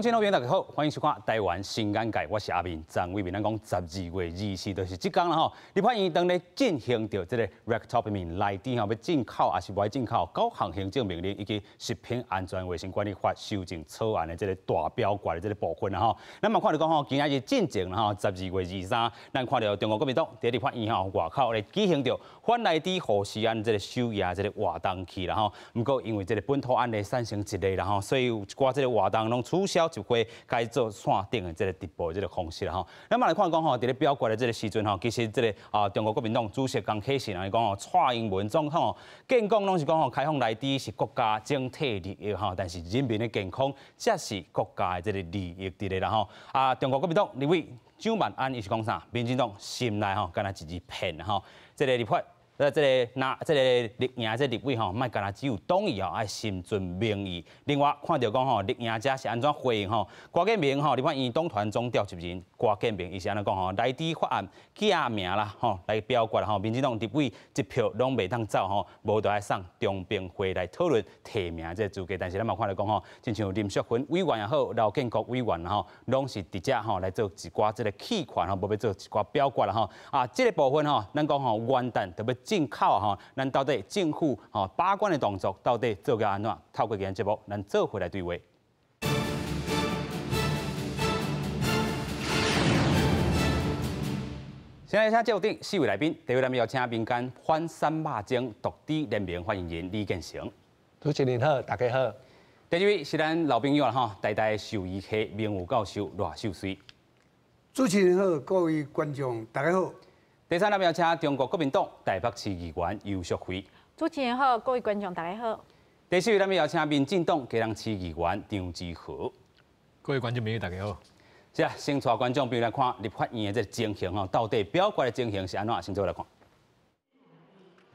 乡亲老朋友大家好，歡迎收看《台灣新眼界》，我是阿明張偉明。咱講12月24就是這工啦吼。立法院當咧進行著這個 Ractopamine 萊豬吼，欲進口抑是無愛進口九項行政命令以及食品安全衛生管理法修正草案的這個大表決的這個部分啦吼。咱嘛看著講吼，今仔日進前啦吼，12月23，咱看著中國國民黨佇立法院吼外口咧舉行著反萊豬護食案這個首頁這個活動去啦吼。毋過因為這個本土案例產生一例啦吼，所以有一寡這個活動攏取消。集會改做線頂的這個直播的這個方式啦吼。咱嘛來看講吼，佇咧表決的這個時陣吼，其實這個啊中國國民黨主席江啟臣啊，伊講吼，蔡英文總統吼，見講攏是講吼，開放萊豬是國家整體利益吼，但是人民的健康才是國家的這個利益佇咧啦吼。啊，中國國民黨立委蔣萬安伊是講啥？民進黨心內吼，敢若一字騙吼，這個立法。這個那這個綠營這個立委吼，莫干焦只有黨意吼，愛心存民意。另外看著講吼，綠營者是按怎回應吼？郭建明吼，立法院黨團總召集人郭建明伊是按怎講吼？萊豬法案寄名啦吼來表決吼，民進黨立委一票攏袂當走吼，無就愛送中評會來討論提名這個資格。但是咱嘛看著講吼，親像林淑芬委員也好，劉建國委員吼，攏是直接吼來做一寡這個棄權吼，無欲做一寡表決啦吼。啊，這個部分吼，咱講吼元旦就欲進口吼，咱到底政府吼把關的動作到底做甲按怎？透過今日節目，咱做伙來對話。現在請節目頂四位來賓，第一位咱們邀請民間反散肉精獨豬聯盟發言人李建成。主持人好，大家好。第二位是咱老朋友啦吼，台大獸醫系名譽教授賴秀穗。主持人好，各位觀眾大家好。第三，咱們邀請中國國民黨台北市議員游淑慧。主持人好，各位觀眾大家好。第四位，咱們邀請民進黨基隆市議員張志豪。各位觀眾朋友大家好。是啊，先帶觀眾朋友來看立法院的這個情形吼，到底表決的情形是按怎？先做來看。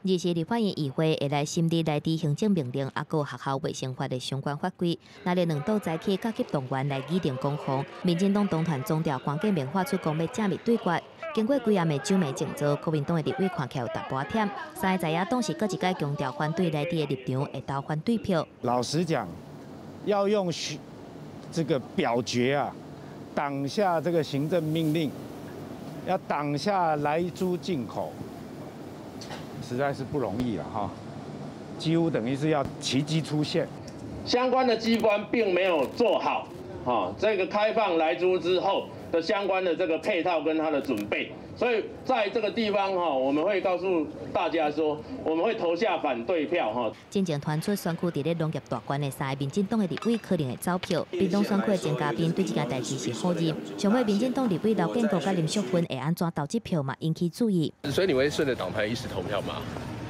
二是立法院議會會來審理萊豬行政命令，抑閣學校衛生法的相關法規。若咧兩黨早起甲急動員來擬定攻防，民進黨黨團總召關建明發出講欲正面對決。經過幾暗的酒暝靜坐，國民黨的立委看起來有淡薄仔忝。三個在野黨是閣一擺強調反對萊豬的立場，會投反對票。老實講，要用這個表決啊，擋下這個行政命令，要擋下萊豬進口，實在是不容易了哈，幾乎等於是要奇蹟出現。相關的機關並沒有做好，哈，這個開放萊豬之後的相關的這個配套跟它的準備，所以在這個地方哈，我們會告訴大家說，我們會投下反對票哈。進前傳出選區佇咧農業大縣的三個民進黨的立委可能會走票，屏東選區的鄭家彬對這件代誌是否認。上尾民進黨立委劉建國佮林淑芬會按怎投這票嘛，引起注意。所以你會順著黨派意思投票嗎？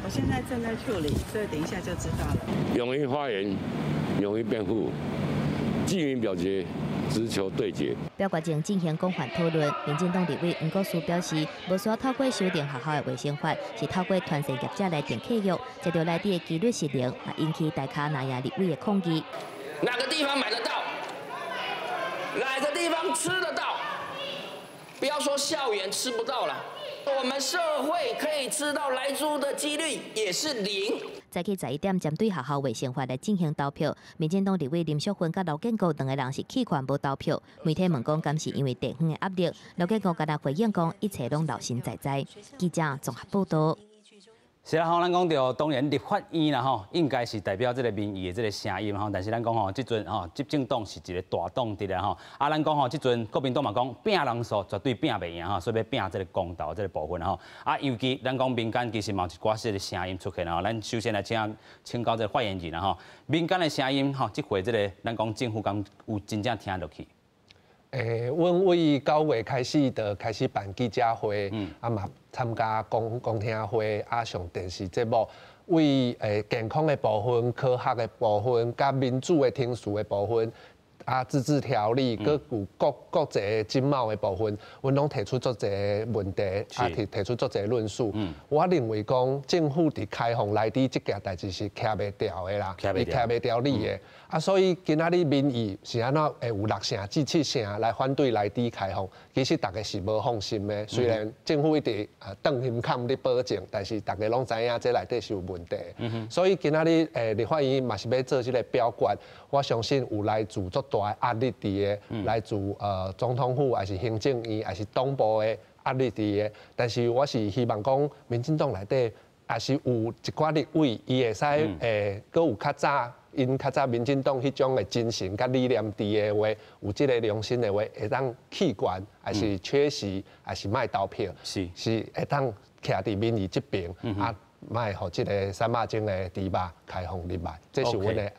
我現在正在處理，所以等一下就知道了。勇於發言，勇於辯護，記名表決。直球對決。表決前進行廣泛討論，民進黨立委黃國書表示，無需要透過修訂學校的衛生法，是透過團體業者來訂契約，這著萊豬的幾率是零，引起大咖藍營立委的抗議。哪個地方買得到？哪個地方吃得到？不要說校園吃不到了，我們社會可以吃到萊豬的幾率也是零。早起11點，針對學校衛生法來進行投票。民進黨立委林淑芬佮劉建國兩個人是棄權無投票。媒體問講，敢是因為地方的壓力？劉建國敢若回應講，一切攏老神在在。記者綜合報道。是啦吼，咱講著當然立法院啦吼，應該是代表這個民意的這個聲音吼。但是咱講吼，這陣吼執政黨是一個大黨佇咧吼。啊，咱講吼，這陣國民黨嘛講拚人數絕對拚袂贏吼，所以欲拚這個公投這個部分吼。啊，尤其咱講民間其實嘛有一寡這個聲音出現吼。咱首先來請教這個發言人啦吼。民間的聲音吼，這回這個咱講政府敢有真正聽落去？阮為9月開始就開始辦記者會，啊嘛參加公聽會，啊上電視節目，為健康的部分、科學的部分、佮民主的程序的部分，啊自治條例，閣有國國際經貿的部分，阮攏提出足濟問題，啊提出足濟論述。我認為講政府佇開放萊豬這件代誌是徛袂牢的啦，伊徛袂牢理的。啊，所以今仔日民意是按怎會有6成至7成來反對萊豬開放，其實大家是無放心的。雖然政府一直啊當心坎咧保證，但是大家攏知影這內底是有問題。所以今仔日立法院嘛是欲做這個表決，我相信有來自足大大的壓力佇个，來自總統府，抑是行政院，抑是黨部的壓力佇个。但是我是希望講，民進黨內底也是有一寡立委，伊會使閣有較早，𪜶較早民進黨彼種的精神佮理念佇的話，有這个良心的話，會當棄權，抑是缺席，抑是莫投票，是會當徛佇民意這邊，啊，莫予這个瘦肉精的豬肉開放入來，這是阮的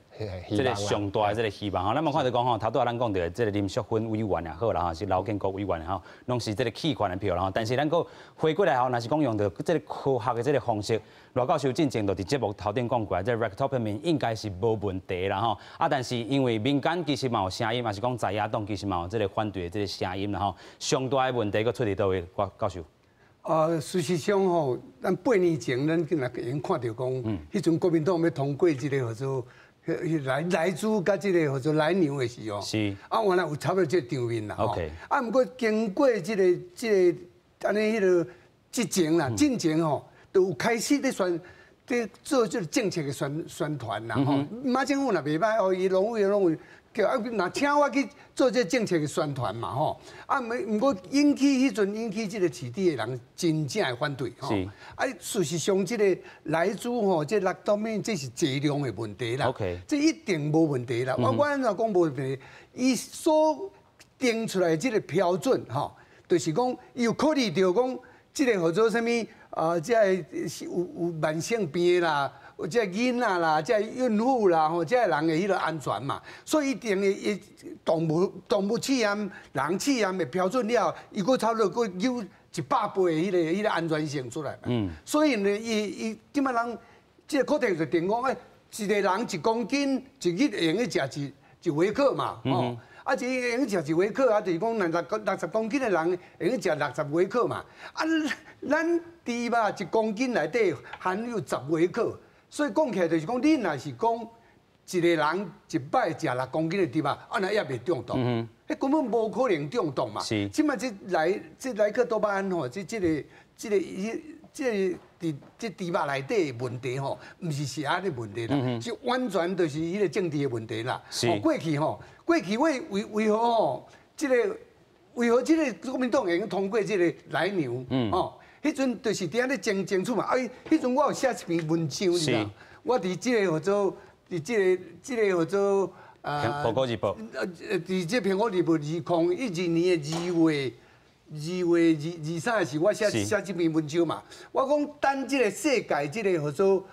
這个上大的這个希望吼，咱嘛看著講吼，頭拄仔咱講著這个林淑芬委員也好啦，吼，是劉建國委員吼，攏是這个棄權的票啦吼。但是咱閣回過來吼，若是講用著這个科學的這个方式，賴教授進前就佇節目頭頂講過，這個 ractopamine 應該是無問題啦吼。啊，但是因為民間其實嘛有聲音，嘛是講在野黨其實嘛有這个反對的這个聲音啦吼。上大的問題閣出佇佗位，郭教授？事實上吼，咱8年前咱竟然已經看著講，彼陣國民黨欲通過這個號做萊豬佮這个號做萊牛的時候，啊，原來有差不多這個場面啦。 啊，毋過經過這个按呢彼个之前啦，進前吼，就有開始咧宣，咧做這个政策的宣傳啦。吼，馬政府若袂䆀哦，伊攏有攏有叫啊，若請我去做這個政策的宣傳嘛，吼。啊，毋過引起彼陣引起這个飼豬的人真正的反對，吼。啊，事實上這个萊豬吼，這個 ractopamine 這是劑量的問題啦。這一定無問題啦。我按怎講無問題？伊所定出來的這个標準，吼，就是講伊有考慮著講這个號做啥物啊？這个是有慢性病的啦。這个囡仔啦，這个孕婦啦，吼，這个人的彼个安全嘛，所以一定會會動物試驗、人試驗的標準了，伊閣差不多閣有100倍的彼个安全性出來。所以呢，伊這擺人這个課題就定講，欸，一个人1公斤一日會用得食1微克嘛，吼，啊，一日會用食1微克，啊，就是講60公斤的人會用食60微克嘛，啊，咱豬肉1公斤內底含有10微克。所以講起來就是講，你若是講一个人一擺食6公斤的豬肉，啊，若猶袂中毒，彼根本無可能中毒嘛。這擺這萊這萊克多巴胺吼，這個佇這豬肉內底的問題吼，毋是食的問題啦，是完全就是彼个政治的問題啦。過去吼，過去為何吼，這个為何這个國民黨會用通過這个萊牛？吼，彼陣就是佇遐咧爭取嘛。啊，彼陣我有寫一篇文章，你知影？我佇這个號做，佇這個號做啊。蘋果日報。佇這蘋果日報2012年的2月2、23的時，我寫這篇文章嘛。我講等這个世界這个號做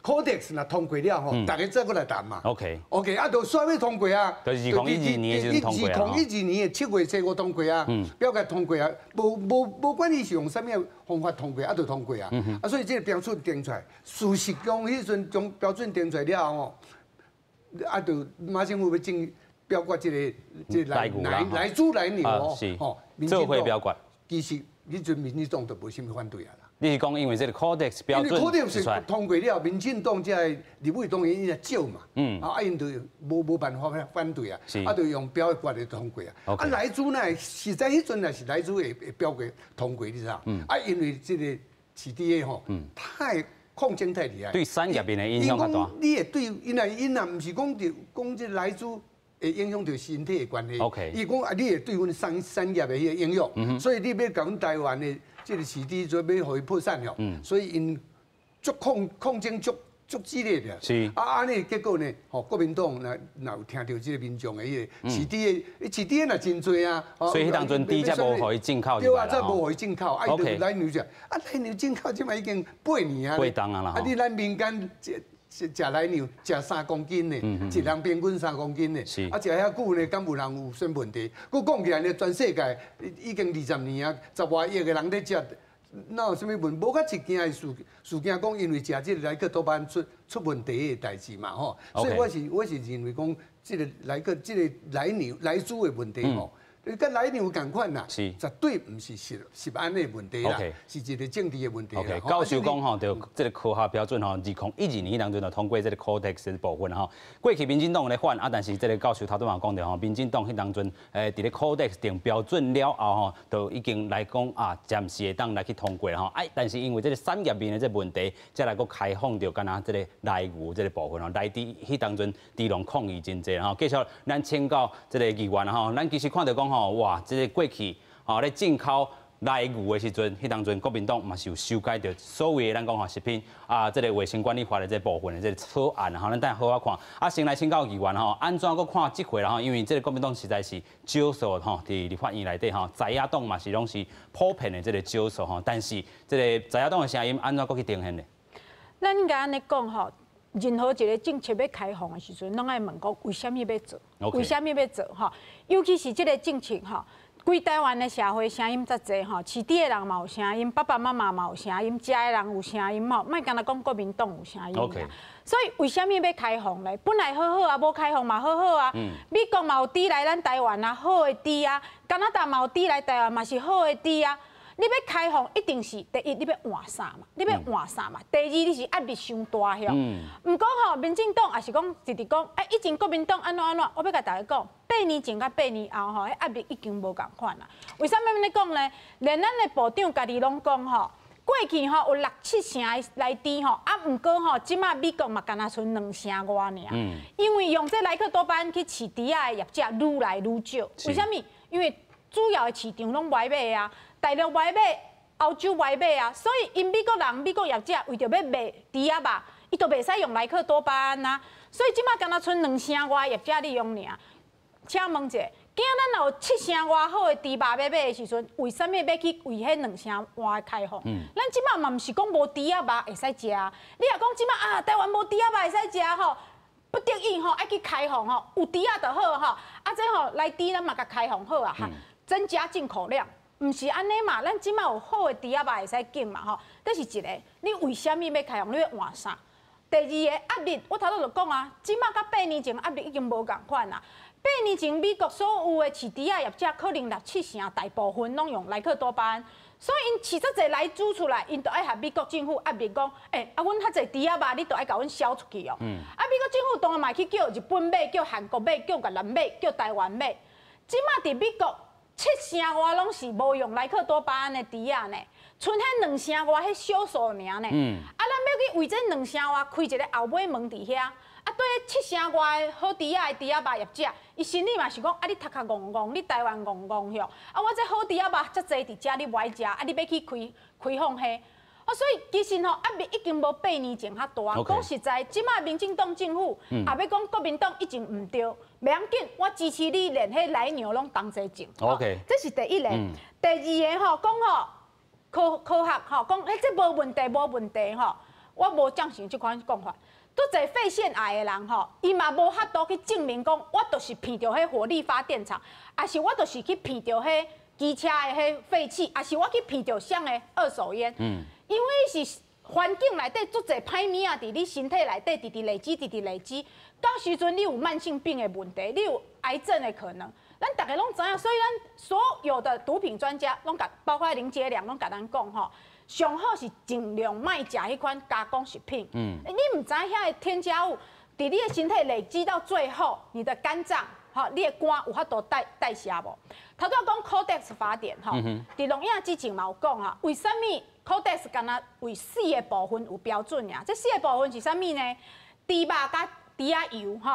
Codex 若通過了吼，逐家再閣來談嘛。 OK，啊，就煞欲通過啊。就是2012年的時陣通過啊。2012年的7月初5通過啊，表決通過啊，無管伊是用啥物方法通過，啊，就通過啊。啊，所以這個標準定出來，事實講，彼陣將標準定出來了後吼，啊，就馬政府欲進表決這個萊豬萊牛哦，吼，做伙表決。其實彼陣民進黨就無啥物反對啊。你是講因為這個 Codex 標準因為 Codex 通過了，民進黨這个立委當然伊也少嘛，啊，𪜶就無辦法反對啊，啊，就用表決來通過啊。啊，萊豬呢，實在彼陣也是萊豬會表決通過，你知影？啊，因為這个飼豬的吼，太抗爭太厲害，對產業面的影響較大。你會對，因為𪜶也毋是講著講這萊豬會影響著身體的關係。 伊講啊，你會對阮產業的彼个影響，所以你欲共阮台灣的這个飼豬做欲予伊破產了，所以𪜶足抗爭足激烈的。啊，按呢結果呢，吼，國民黨若若有聽著這个民眾的彼个飼豬的，飼豬的若真濟啊。所以彼當陣豬才無予伊進口。對啊，才無予伊進口，啊，伊就萊牛食，啊，萊牛進口這擺已經8年啊。八冬啊啦。啊，你咱民間食萊牛食3公斤呢，一人平均三公斤呢，啊，食遐久呢，敢有人有啥問題？閣講起來呢，全世界已經20年啊，10外億个人咧食，哪有啥物問？無較一件的事件講，因為食這个萊克多巴胺出問題的代誌嘛，吼。所以我是認為講，這个萊克這个萊牛萊豬的問題吼，你佮莱牛仝款啦，絕對毋是食安的問題啦，是一個政治的問題啦。 OK，教授講吼，著這個科學標準吼，2012年彼當陣就通過這個 Codex 的部分吼。過去民進黨咧反啊，但是這個教授頭拄嘛講著吼，民進黨彼當陣佇咧 Codex 定標準了後吼，就已經來講啊，暫時會當來去通過吼。哎，但是因為這個產業面的這個問題，才來閣開放著敢若這個萊牛這個部分吼，萊豬彼當陣豬農抗議真濟吼。繼續咱請教這個議員吼，咱其實看著講吼，哇，這個過去吼咧進口萊牛的時陣，彼當陣國民黨嘛是有修改著所謂的咱講吼食品啊，這個衛生管理法的這個部分的這個草案吼，咱等下好好看。啊，先來請教議員吼，按怎閣看這回啦吼？因為這個國民黨實在是少數吼，佇立法院內底吼，在野黨嘛是攏是普遍的這個少數吼，但是這個在野黨的聲音按怎閣去呈現呢？咱應該按呢講吼，任何一個政策欲開放的時陣，攏愛問講為啥物欲做？為啥物欲做？吼，尤其是這個政策吼。規台灣的社會聲音遮濟吼，飼豬的人嘛有聲音，爸爸媽媽嘛有聲音，食的人有聲音吼，莫干焦講國民黨有聲音。所以為啥物欲開放咧？本來好好啊，無開放嘛好好啊。美國嘛有豬來咱台灣啊，好的豬啊；加拿大嘛有豬來台灣，嘛是好的豬啊。你欲開放，一定是第一，你欲換啥嘛？你欲換啥嘛？第二，你是壓力傷大遐。毋過吼，民進黨也是講直直講，哎，以前國民黨按怎按怎，我欲共大家講，8年前佮八年後吼，彼壓力已經無仝款啦。為啥物按呢講呢？連咱的部長家己攏講吼，過去吼有六七成的萊豬吼，啊，毋過吼，這馬美國嘛干焦賰兩成外爾。因為用這萊克多巴胺去飼豬仔的業者愈來愈少。為啥物？因為主要的市場攏無愛買啊。大陸無愛買，歐洲無愛買啊，所以𪜶美國人、美國業者為著欲賣豬仔肉，伊就袂使用萊克多巴胺啊。所以這馬干焦賰兩成外業者咧用爾。請問者，囝咱若有七成外好的豬肉欲買的時陣，為啥物欲去為彼兩成外開放？咱這馬嘛毋是講無豬仔肉會使食，你若講這馬啊，台灣無豬仔肉會使食吼，不得已吼愛去開放吼，有豬仔就好吼，啊這吼萊豬咱嘛共開放好啊，增加進口量。毋是按呢嘛，咱這馬有好的豬仔肉會使進嘛吼。這是一個，你為啥物欲開放？你欲換啥？第二個壓力，我頭拄就講啊，這馬佮八年前壓力已經無仝款啦。八年前美國所有的飼豬仔業者可能六七成大部分攏用萊克多巴胺，所以𪜶飼遮濟萊豬出來，𪜶就愛予美國政府壓力講，欸，啊，阮遐濟豬仔肉，你著愛共阮銷出去哦。啊，美國政府當然嘛去叫日本買，叫韓國買，叫越南買，叫台灣買。這馬佇美國，七成外攏是無用萊克多巴胺的豬仔呢，賰彼兩成外彼少數爾呢。啊，咱欲去為這兩成外開一個後尾門佇遐，啊，對彼七成外的好豬仔的豬仔肉業者，伊心裡嘛是講，啊，你頭殼戇戇，你台灣戇戇吼，啊，我這好豬仔肉遮濟佇遮，你無愛食，啊，你欲去開開放彼？啊，所以其實吼壓力已經無八年前較大。講實在，這馬民進黨政府也欲講國民黨已經毋對，袂要緊，我支持你，連彼萊牛攏同齊進。 這是第一個。第二個吼，講吼科科學吼，講欸這無問題，無問題吼，我無贊成這款講法。足濟肺腺癌的人吼，伊嘛無法度去證明講，我就是鼻著彼火力發電廠，抑是我就是去鼻著彼機車的彼廢氣，抑是我去鼻著啥的二手菸。因為是環境內底足濟歹物仔佇你身體內底，直直累積，直直累積，到時陣你有慢性病的問題，你有癌症的可能。咱逐家攏知影，所以咱所有的毒品專家攏共，包括林傑良攏共咱講吼，上好是盡量莫食彼款加工食品。你毋知遐的添加物，佇你的身體累積到最後，你的肝臟。吼，你的肝有法度代代謝無？頭拄仔講 Codex 法典吼，佇錄影之前嘛有講啊，為啥物 Codex 干焦為四個部分有標準爾？這四個部分是啥物呢？豬肉佮豬仔油吼，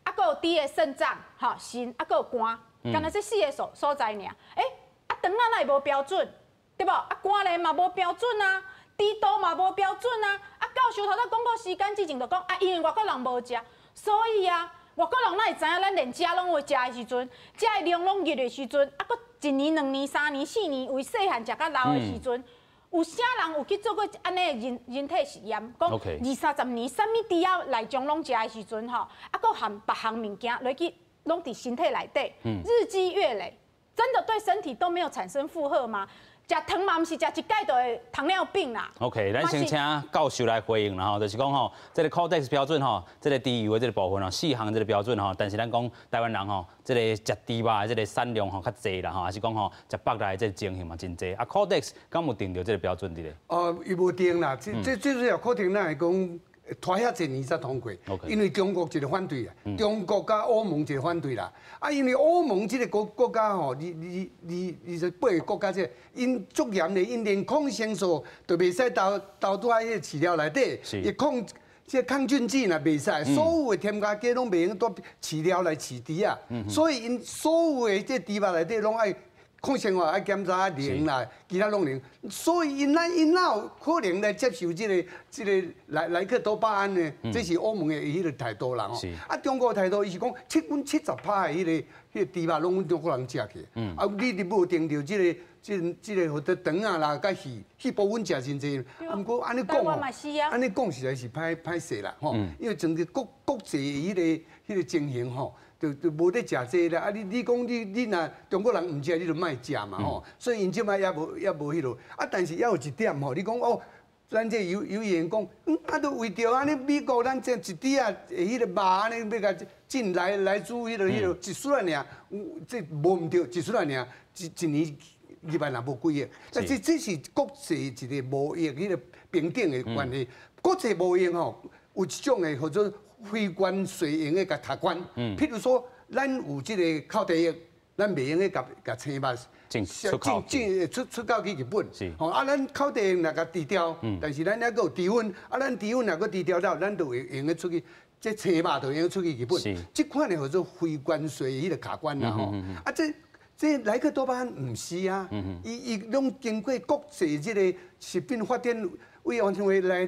啊，閣有豬的腎臟吼、腎，啊，閣有肝，干焦這四個所所在爾。欸，啊，腸仔哪會無標準？對無？啊，肝咧嘛無標準啊，豬肚嘛無標準啊。啊，教授頭拄講過時間之前就講啊，因為外國人無食，所以啊。外國人哪會知影？咱連食攏有食的時陣，食的量攏入的時陣，啊，閣一年、兩年、三年、四年，為細漢食到老的時陣，有啥人有去做過按呢人人體實驗？講二三十年，啥物豬仔內臟攏食的時陣吼，啊，閣含別項物件落去，攏佇身體內底，日積月累，真的對身體都沒有產生負荷嗎？食糖嘛，毋是食一擺就會糖尿病啦。 OK，咱先請教授來回應啦吼，就是講吼，這個 Codex 標準吼，這個豬油的這個部分吼，四項這個標準吼，但是咱講台灣人吼，這個食豬肉的這個產量吼較濟啦吼，還是講吼食腹內這個情形嘛真濟。啊，Codex 敢有定著這個標準佇咧？哦，伊無定啦，這最主要可能咱會講拖遐濟年才通過，因為中國一個反對啊，中國佮歐盟一個反對啦。啊，因為歐盟這個國家吼，28個國家這，𪜶足嚴的，𪜶連抗生素都袂使投佇彼個飼料內底，伊抗這抗菌劑若袂使，所有的添加劑攏袂用佇飼料來飼豬仔，所以𪜶所有的這豬肉內底攏愛抗生素愛檢查零啦，其他攏零，所以𪜶哪有可能來接受這個萊克多巴胺呢？這是歐盟的彼個態度啦吼。啊，中國態度伊是講70%的彼個豬肉攏阮中國人食去。啊，你無定著這個或者腸仔啦，佮魚，魚部分食真濟。啊，毋過按呢講吼，按呢講實在是歹歹勢啦吼。因為整個國際彼個情形吼，就無咧食這啦，啊！你講你若中國人毋食，你就莫食嘛吼。所以𪜶這擺猶無彼落。啊，但是猶有一點吼，你講哦，咱這有議員講，啊，都為著按呢美國咱這一滴仔彼個肉按呢欲共進來自彼個一絲仔爾，這無毋對，一絲仔爾，一年入來若無幾億。但是這是國際一個貿易彼個平等的關係。國際貿易吼，有一種的叫做非關稅會用得共卡關，譬如說，咱有這個扣提額，咱袂用得共青肉進出口進出口去日本。吼啊，咱扣提額若共除掉，但是咱猶閣有豬瘟，啊，咱豬瘟若閣除掉了，咱就會用得出去，這青肉就會用得出去日本。這款的叫做非關稅彼個卡關啦吼。啊，這萊克多巴胺毋是啊，伊攏經過國際這個食品發展委員會來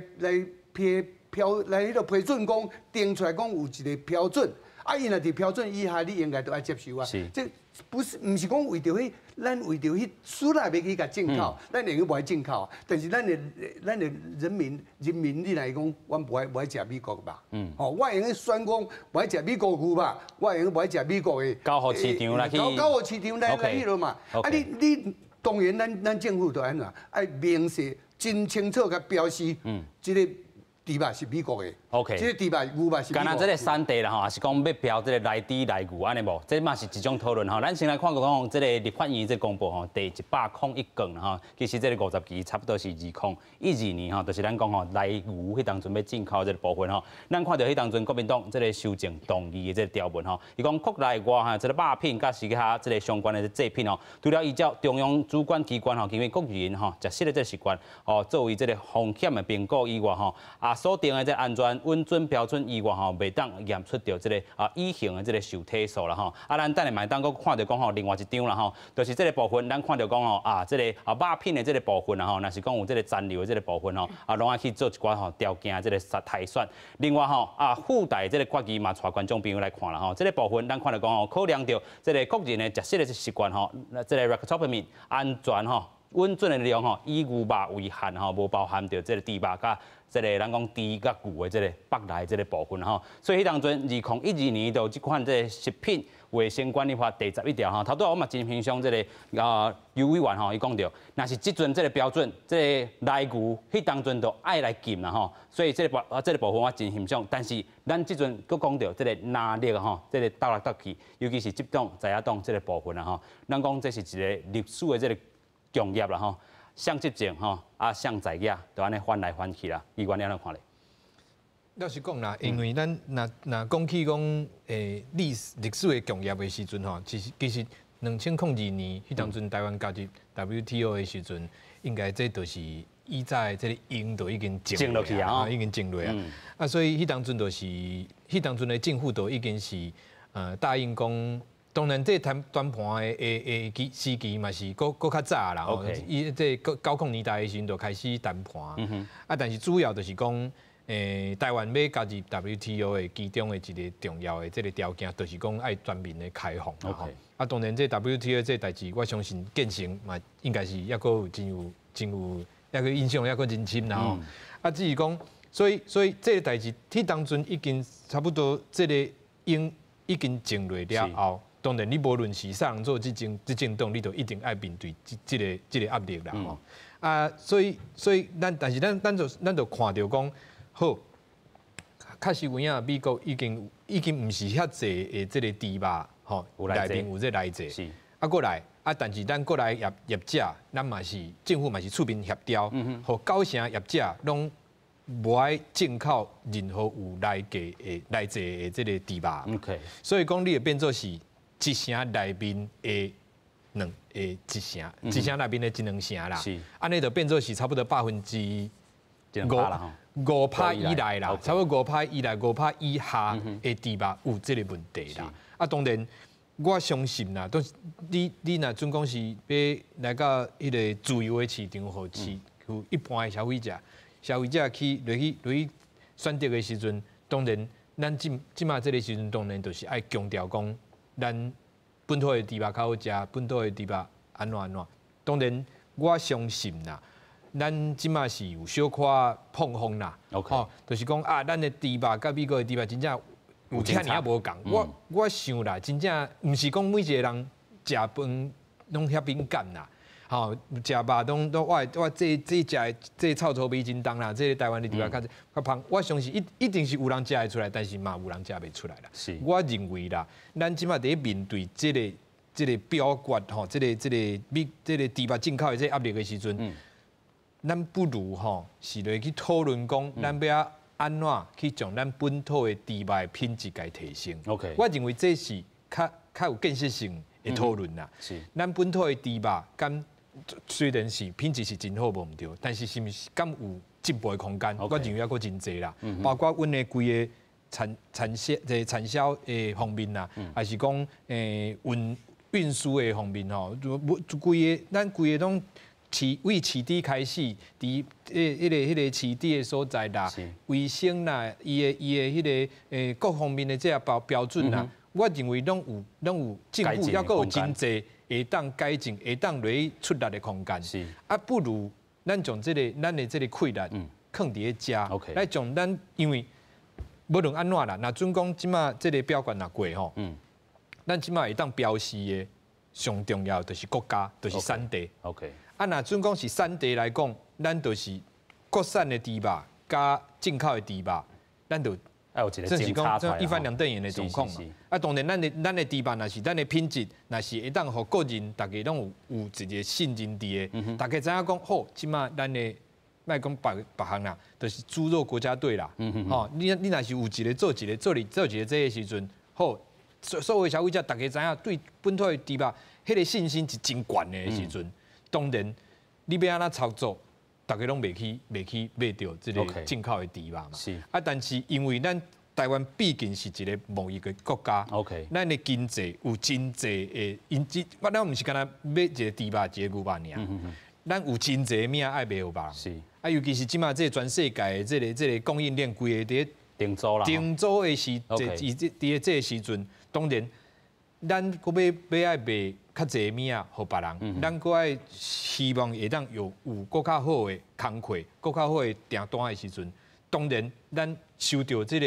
批。標來彼個批准講定出來講有一個標準，啊，伊若佇標準以下，你應該都愛接受啊。這不是毋是講為著彼，咱為著彼輸來欲去共進口，咱會用無愛進口，但是咱的人民，你來講，阮無愛食美國肉。吼，我會用選講無愛食美國牛肉，我會用無愛食美國的。交予市場來去。交予市場來彼落嘛。啊，你當然咱政府就按怎愛明示真清楚共標示，這個豬肉是美國的這個豬肉牛肉是。敢若這個產地啦吼，抑是講欲標這個萊豬萊牛按呢無？這嘛是一種討論吼。咱先來看講這個立法院這個公報吼，第101卷吼，其實這個50期差不多是2012年吼，就是咱講吼萊牛彼當陣欲進口這個部分吼。咱看著彼當陣國民黨這個修正動議的這個條文吼，伊講國內外哈這個肉品佮其他這個相關的製品吼，除了依照中央主管機關吼，根據國人吼食食的這個習慣吼，作為這個風險的評估以外吼，啊所定的這個安全穩準標準以外吼，袂當驗出著這個啊異型的這個受體素啦吼。啊，咱等下嘛會當閣看著講吼，另外一張啦吼，就是這個部分，咱看著講吼啊，這個啊肉品的這個部分啦吼，若是講有這個殘留的這個部分吼，啊，攏愛去做一寡吼條件這個篩選。另外吼啊，附帶這個決議嘛，帶觀眾朋友來看啦吼，這個部分咱看著講吼，考量著這個國人的食食的習慣吼，這個 ractopamine 安全吼。穩準的量吼，以牛肉為限吼，無包含著這個豬肉佮這個咱講豬佮牛的這個腹內這個部分吼。所以彼當陣2012年就這款這個食品衛生管理法第11條吼，頭拄仔我嘛真欣賞這個啊游委員吼，伊講著，若是這陣這個標準，這個萊牛彼當陣就愛來禁啦吼。所以這個部啊這個部分我真欣賞，但是咱這陣閣講著這個拿力吼，這個鬥來鬥去，尤其是執黨在野黨這個部分啦吼，咱講這是一個歷史的這個共業啦吼，誰執政吼，啊誰在野，就按呢翻來翻去啦。議員你按怎看咧？老實講啦，因為咱若講起講歷史的共業的時陣吼，其實2002年彼當陣台灣加入 WTO 的時陣，應該這就是以早的這個鷹就已經種落去啊，已經種落啊。啊，所以彼當陣就是彼當陣的政府就已經是答應講。當然，這談判的時期嘛是閣較早啦。伊這90年代的時陣就開始談判。啊，但是主要就是講，台灣欲加入 WTO 的其中的一個重要的這個條件，就是講愛全面的開放。 啊，當然這 WTO 這代誌，我相信建成嘛，應該是猶閣有真有，猶閣印象猶閣真深啦吼。啊，只是講，所以這個代誌，彼當陣已經差不多這個鷹已經種落了後。當然你無論是啥人做執政黨，你都一定愛面對這個壓力啦吼。啊，所以咱但是咱就看著講，好，確實有影美國已經毋是遐濟的這個豬肉吼，內面有這個萊劑。啊，過來啊，但是咱國內業者，咱嘛是政府嘛是出面協調，予九成業者攏無愛進口任何有萊劑的這個豬肉。 所以講你會變做是一成內面的兩的一成，一成內面的一兩成啦。按呢就變做是差不多5%以內啦，差不多五趴以內、五趴以下的豬肉有這個問題啦。啊，當然我相信啦，都你若準講是欲來到彼個自由的市場，予市予一般的消費者去落去選擇的時陣，當然咱這馬這個時陣，當然就是愛強調講，咱本土的豬肉較好食，本土的豬肉按怎按怎。當然我相信啦，咱這馬是有小可膨風啦，吼，就是講啊，咱的豬肉佮美國的豬肉真正有遐爾仔無仝。我想啦，真正毋是講每一個人食飯攏遐敏感啦，吼，食肉攏我這食的這臭醋味真重啦，這個台灣的豬肉較芳。我相信一定是有人食會出來，但是嘛有人食袂出來啦。我認為啦，咱這馬佇咧面對這個表決吼，這個美這個豬肉進口的這個壓力的時陣，咱不如吼是來去討論講，咱欲按怎去將咱本土的豬肉的品質共提升。 我認為這是較有建設性的討論啦。咱本土的豬肉，敢雖然是品質是真好無毋對，但是是毋是敢有進步的空間？我認為猶閣真濟啦。包括阮的規个產銷的方面啦，還是講運輸的方面吼，規个咱規个攏為飼豬開始，佇彼個飼豬的所在啦，衛生啦，伊的彼個各方面的這個標準啦，我認為攏有政府猶閣有真濟會當改進、會當來出力的空間。啊，不如咱將這個咱的這個氣力囥佇咧遮，來將咱因為無論按怎啦，若準講這馬這個表決若過吼，咱這馬會當標示的上重要就是國家，就是產地。 啊，若準講是產地來講，咱就是國產的豬肉佮進口的豬肉，咱就算是講一翻兩瞪眼的狀況嘛。啊，當然咱的豬肉若是咱的品質，若是會當予國人逐家攏有一個信任佇的，逐家知影講好，這馬咱的莫講別項啦，就是豬肉國家隊啦。吼，你若是有一個做一個做哩做一個這个時陣，好，所有消費者逐家知影對本土的豬肉，彼個信心是真懸的時陣。當然，你欲按怎操作，逐家攏袂去買著這個進口的豬肉嘛。啊，但是因為咱台灣畢竟是一個貿易的國家， 咱的經濟有真濟的因子，我咱毋是干焦買一個豬肉一個牛肉爾，咱有真濟物仔愛賣予別人。啊，尤其是這馬這個全世界的這個供應鏈規个佇咧停阻啦。停阻的時，佇咧這個時陣，當然，咱閣欲愛賣較濟物仔予別人，咱閣愛希望會當有閣較好的工課，閣較好的訂單的時陣，當然咱受著這個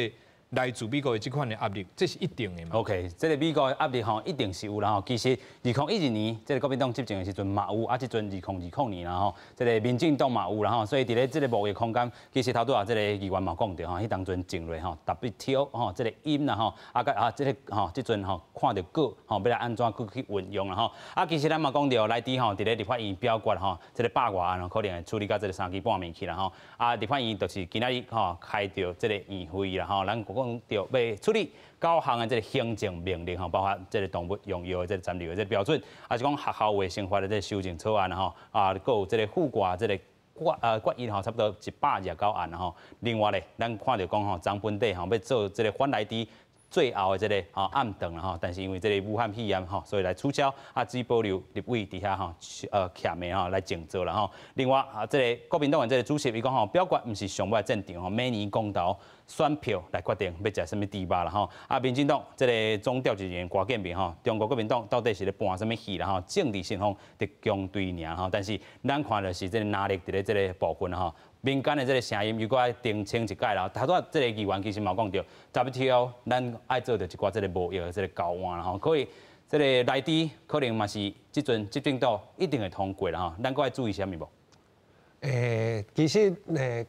來自美國的這款的壓力，這是一定的嘛。 OK，這個美國的壓力吼，一定是有啦吼。其實2012年這個國民黨執政的時陣嘛有，啊，這陣2020年啦吼，這個民進黨嘛有啦吼。所以佇咧這個貿易空間，其實頭拄仔這個議員嘛講著吼，彼當陣前落吼 WTO 吼，這個音啦吼，啊佮啊這個吼，這陣吼看著閣吼，欲來按怎閣去運用啦吼。啊，其實咱嘛講著來佇吼，佇咧立法院表決吼，這個百外案可能會處理到這個三更半暝去啦吼。啊，立法院就是今仔日吼開著這個院會啦吼，咱講著欲處理九項的這個行政命令吼，包括這個動物用藥的這個殘留的這個標準，抑是講學校衛生法的這個修正草案吼，啊，閣有這個附掛這個決議吼，差不多129案吼。另外咧，咱看著講吼，張本底吼欲做這個反萊豬最後的這個吼暗頓啦吼，但是因為這個武漢肺炎吼，所以來取消，啊，只保留立委佇遐吼，徛的吼來靜坐啦吼。另外啊，這個國民黨的這個主席伊講吼，表決毋是上尾戰場吼，每年公投選票來決定欲食啥物豬肉啦吼。啊，民進黨這個總召集人郭建明吼，中國國民黨到底是咧扮啥物戲啦吼？政治先鋒佇強對爾吼，但是咱看著是這個壓力佇咧這個部分吼。民間的這個聲音，如果愛澄清一擺啦，頭拄仔這個議員其實嘛講著，WTO 咱愛做著一寡這個貿易的這個交換啦吼，可以。這个萊豬可能嘛是這陣執政黨一定會通過啦吼，咱閣愛注意啥物無？其實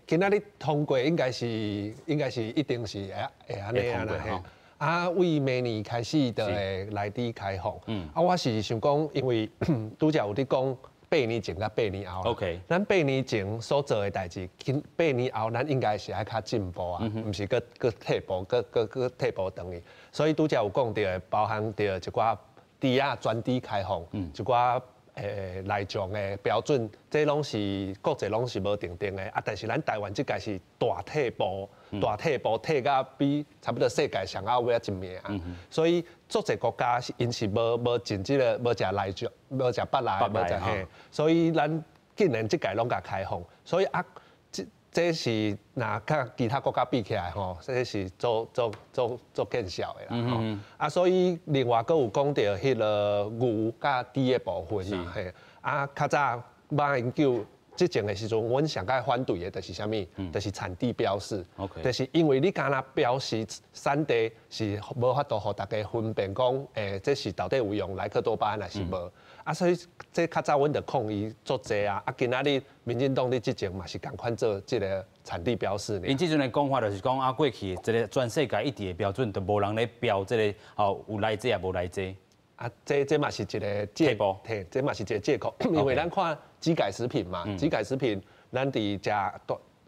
今仔日通過應該是一定是會按呢啊啦。啊，為明年開始就會萊豬開放。啊，我是想講，因為拄才有咧講八年前佮八年後。 咱八年前所做的代誌，今八年後咱應該是愛較進步啊，毋是閣閣退步，閣閣閣退步轉去。所以拄才有講著的，包含著一寡豬仔全豬開放，一寡內臟的標準，這攏是國際攏是無定定的啊。但是咱台灣這屆是大退步。大退步退甲比差不多世界上後尾仔一名，所以足濟國家𪜶是無進這个無食內臟，無食腹內，無食嘿，所以咱竟然這屆攏共開放，所以啊，這是若佮其他國家比起來吼，這是足足足足見笑的啦。啊，所以另外閣有講著彼个牛佮豬的部分啦，嘿，啊，較早馬英九執政的時陣，阮上蓋反對的就是啥物？就是產地標示。 就是因為你敢若標示產地是無法度予大家分辨講，這是到底有用萊克多巴胺還是無？啊，所以這較早阮就抗議足濟啊！啊，今仔日民進黨咧執政嘛是仝款做這个產地標示。𪜶這陣的講法就是講啊，過去這个全世界一致的標準，就無人咧標這个哦，有來這也無來這。啊，這嘛是一个借口，這嘛是一个借口，因為咱看基改食品嘛，基改食品，咱佇食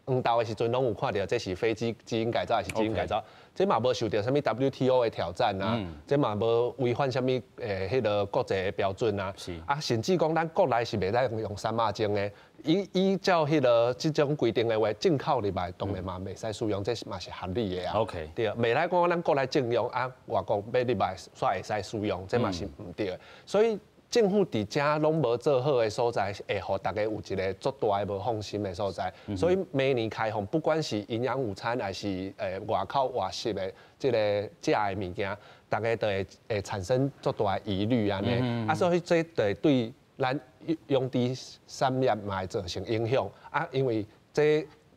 黃豆的時陣，攏有看著這是非基因改造還是基因改造，這嘛無受著啥物 WTO 的挑戰啊，這嘛無違反啥物彼个國際的標準啊，啊，甚至講咱國內是袂使用三肉精的，依照彼个這種規定的話，進口入來當然嘛袂使使用，這嘛是合理的啊。 對，袂使講咱國內禁用啊，外國欲入來煞會使使用，這嘛是毋對的。所以政府佇遮攏無做好的所在，會予大家有一个足大的無放心的所在。所以明年開放，不管是營養午餐，還是外口外食的這个食的物件，大家都會產生足大的疑慮按呢。啊，所以這就會對咱養豬產業嘛會造成影響。啊，因為這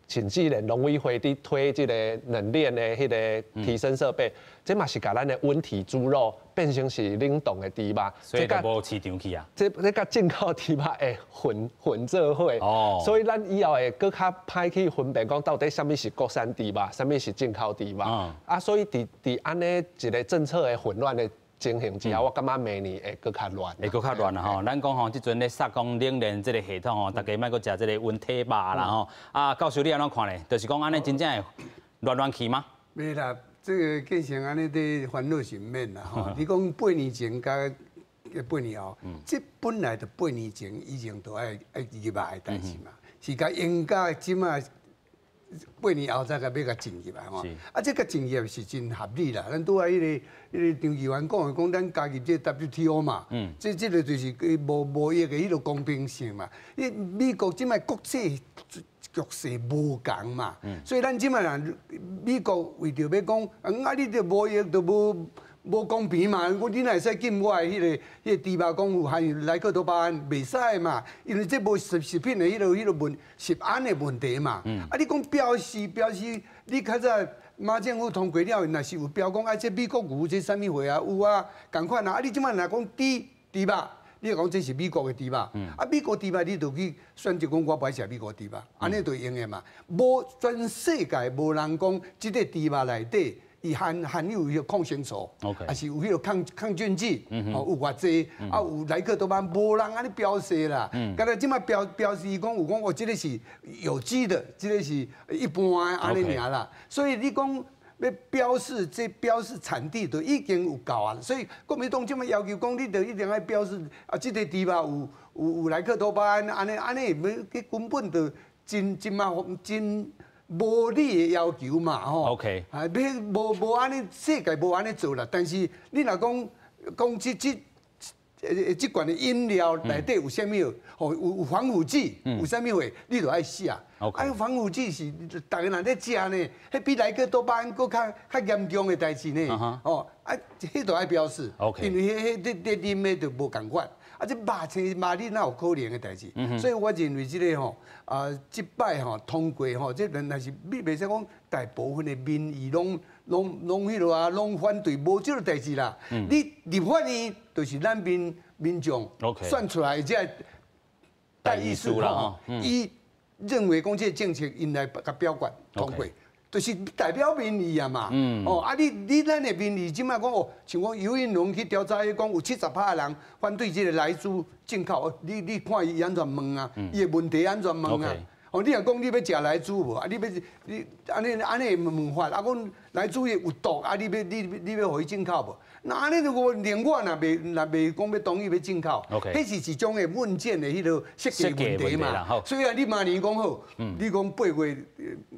甚至連農委會佇推這个冷鏈的彼个提升設備，這嘛是共咱的溫體豬肉變成是冷凍的豬肉，所以就無市場去啊。這佮進口豬肉會混做伙，所以咱以後會閣較歹去分辨講到底啥物是國產豬肉，啥物是進口豬肉。啊，所以佇按呢一个政策的混亂的情形之下，我感覺明年會閣較亂，會閣較亂啦吼。咱講吼，這陣咧殺講冷鏈這个系統吼，大家莫閣食這个溫體肉啦吼。啊，教授你按怎看咧？就是講按呢真正會亂亂去嗎？袂啦，這个變成按呢咧煩惱是毋免啦吼。你講八年前佮八年後，這本來就八年前以前就愛入來的代誌嘛，是共應該這馬八年後才共欲共進入來吼。啊，這个進入是真合理啦。咱拄仔彼个張議員講的，講咱加入這 WTO 嘛，這个就是貿易的彼个公平性嘛。你美國這擺國際局勢無仝嘛，所以咱這擺若美國為著欲講，啊，你這貿易就無公平嘛？我你哪會使禁我的彼个豬肉講有含萊克多巴胺，袂使嘛？因為這無食品的彼个食安的問題嘛。啊，你講標示，你較早馬政府通過了後，若是有標講啊，這美國牛這啥物貨啊？有啊，仝款啊。啊，你這擺若講豬肉，你講這是美國的豬肉，啊，美國豬肉你就去選擇講我無愛食美國豬肉，按呢就會用的嘛。無全世界無人講這个豬肉內底伊含有彼个抗生素，抑是有彼个抗菌劑，哦，有偌濟，啊，有萊克多巴胺，無人按呢標示啦。敢若這擺標示講有講哦，這个是有機的，這个是一般的按呢爾啦。所以你講欲標示這標示產地就已經有夠啊。所以國民黨這擺要求講，你就一定愛標示啊，這个豬肉有萊克多巴胺，按呢按呢，欲根本就真麻煩真無理的要求嘛，吼。 啊，欲無按呢，世界無按呢做啦。但是你若講講這罐的飲料內底有啥物？吼，有防腐劑，有啥物貨，你就愛寫。啊，防腐劑是逐个人咧食呢，彼比萊克多巴胺閣較嚴重的代誌呢。哦，啊，彼就愛標示。因為彼彼咧啉的就無仝款。啊，這肉青肉你哪有可能的代誌？所以我認為這个吼，啊，這擺吼通過吼，這若是你袂使講大部分的民意攏彼落啊，攏反對，無這个代誌啦。你立法院就是咱民眾選出來的這代議士吼，伊認為講這个政策𪜶來共表決通過。就是代表民意啊嘛，哦啊你咱的民意這擺講哦，像講游盈隆去調查，伊講有70%的人反對這个萊豬進口，你看伊按怎問啊？伊的問題按怎問啊？哦，你若講你欲食萊豬無？啊，你欲你按呢按呢問法，啊講萊豬有毒，啊你欲你欲予伊進口無？那按呢如果連我若袂講欲同意欲進口，彼是一種的問卷的彼个設計問題嘛。所以啊，你明年講好，你講8月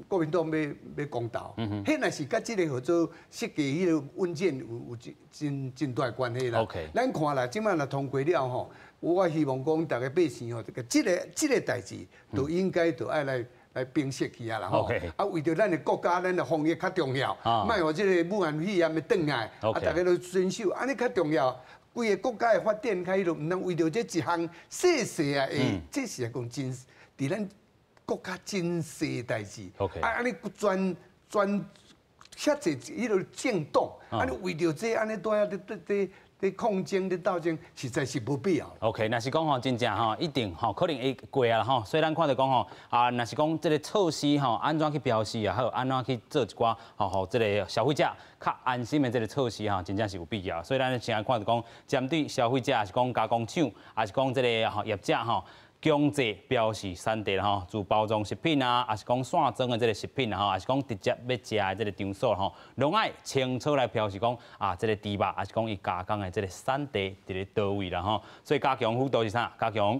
國民黨欲公投，彼若是佮這个號做設計彼个問卷有真真大關係啦。咱看啦，這擺若通過了吼，我希望講逐个百姓吼，這个代誌都應該都愛來平息去啊啦吼。啊，為著咱的國家，咱的防疫較重要，莫予這个武漢肺炎的轉來，啊，逐家都遵守，按呢較重要。規个國家的發展較彼落，毋通為著這一項細細啊，這是講真佇咱國家真細代誌。啊，按呢全全遐濟彼个政黨，按呢為著這按呢蹛遐咧咧抗爭、咧鬥爭，實在是無必要。 OK，若是講吼，真正吼，一定吼，可能會過啊吼。所以咱看著講吼，啊，若是講這个措施吼，按怎去標示也好，按怎去做一寡吼，予這个消費者較安心的這个措施吼，真正是有必要。所以咱現在看著講，針對消費者，抑是講加工廠，抑是講這个吼業者吼，強制標示產地吼，自包裝食品啊，抑是講散裝的這个食品吼，抑是講直接欲食的這个場所吼，攏愛清楚來標示講啊，這个豬肉，抑是講伊加工的這个產地佇咧佗位啦吼。所以加強輔導是啥？加強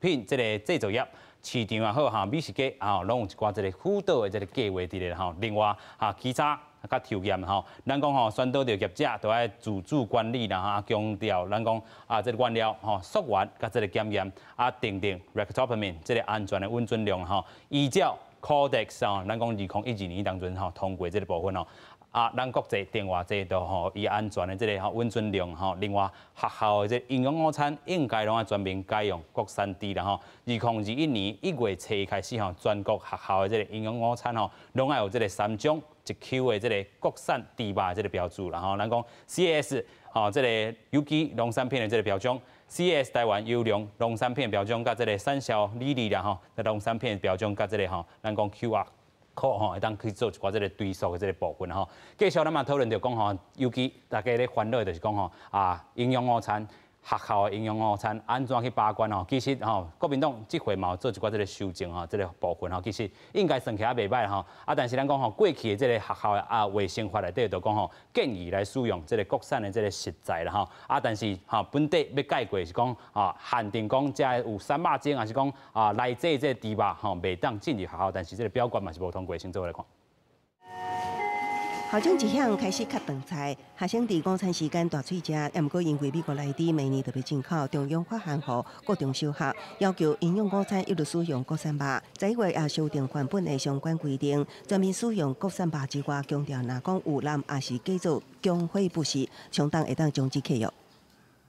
品這个製造業市場也好哈，美食街啊，攏有一寡這个輔導的這个計劃佇咧吼。另外哈，其他較抽驗吼，咱講吼，宣導著業者都愛自主管理啦哈，強調咱講啊，這个原料吼，溯源佮這个檢驗啊，訂定 ractopamine 這个安全的穩準量吼，依照 Codex 吼，咱講2012年當陣吼通過這个部分吼。啊，咱國際定偌濟都吼，伊安全的這个吼穩準量吼，另外學校的這營養午餐應該攏愛全面改用國產豬啦吼。2021年1月初開始吼，全國學校的這个營養午餐吼，攏愛有這个三種一 Q 的這个國產豬肉的這个標註啦吼。咱講 CAS 吼，這个有機農產品的這个標準，CAS 台灣優良農產品標準，佮這个產銷履歷啦吼，農產品的標準佮這个吼，咱講 QR code 吼，會當去做一寡這个追溯的這个部分吼。繼續咱嘛討論著講吼，尤其大家咧煩惱就是講吼啊，營養午餐。學校的營養午餐按怎去把關吼？其實吼，國民黨這回嘛有做一寡這个修正吼，這个部分吼，其實應該算起來袂䆀吼。啊，但是咱講吼，過去的這个學校的啊衛生法內底就講吼，建議來使用這个國產的這个食材啦吼。啊，但是吼本底欲改過是講啊，限定講遮有瘦肉精，抑是講啊來自這个豬肉吼，袂當進入學校，但是這个表決嘛是無通過，先做來看。校長一向開始較長菜，學生佇午餐時間大喙食，也毋過因為美國萊豬明年就欲進口，中央發函予國中小學，要求營養午餐一律使用國產肉。11月也修訂範本的相關規定，全面使用國產肉之外，強調若講有濫抑是假做供貨不實，相當會當終止契約。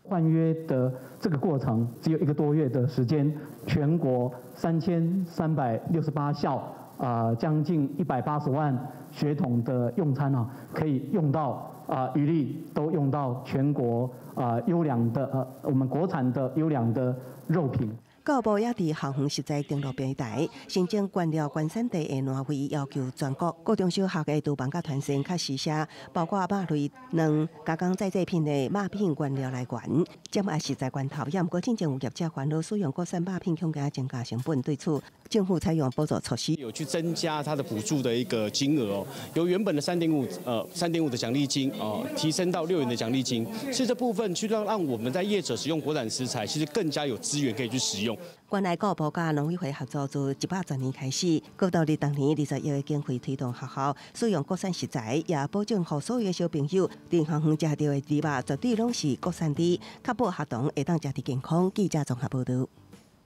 換約的這個過程只有一個多月的時間，全國3368校啊，將近180萬學童的用餐啊，可以用到啊，餘力都用到全國啊優良的我們國產的優良的肉品。教育部也佇校園食材登錄平台申請原料原產地的欄位，要求全國高中小學的廚房佮團膳較實施，包括肉類、卵、加工再製品的肉品原料來源，減壓食材源頭。也毋過進前有業者煩惱使用國產肉品，恐驚增加成本，對此政府採用補助措施，有去增加它的補助的一個金額哦，由原本的3.5的獎勵金哦，提升到6元的獎勵金，是這部分去讓我們在業者使用國產食材，其實更加有資源可以去使用。原來教育部佮農委會合作，自110年開始，閣投入當年20億的經費推動學校使用國產食材，也保證予所有的小朋友佇校園食著的豬肉絕對攏是國產豬，確保學童會當食得健康。記者綜合報導。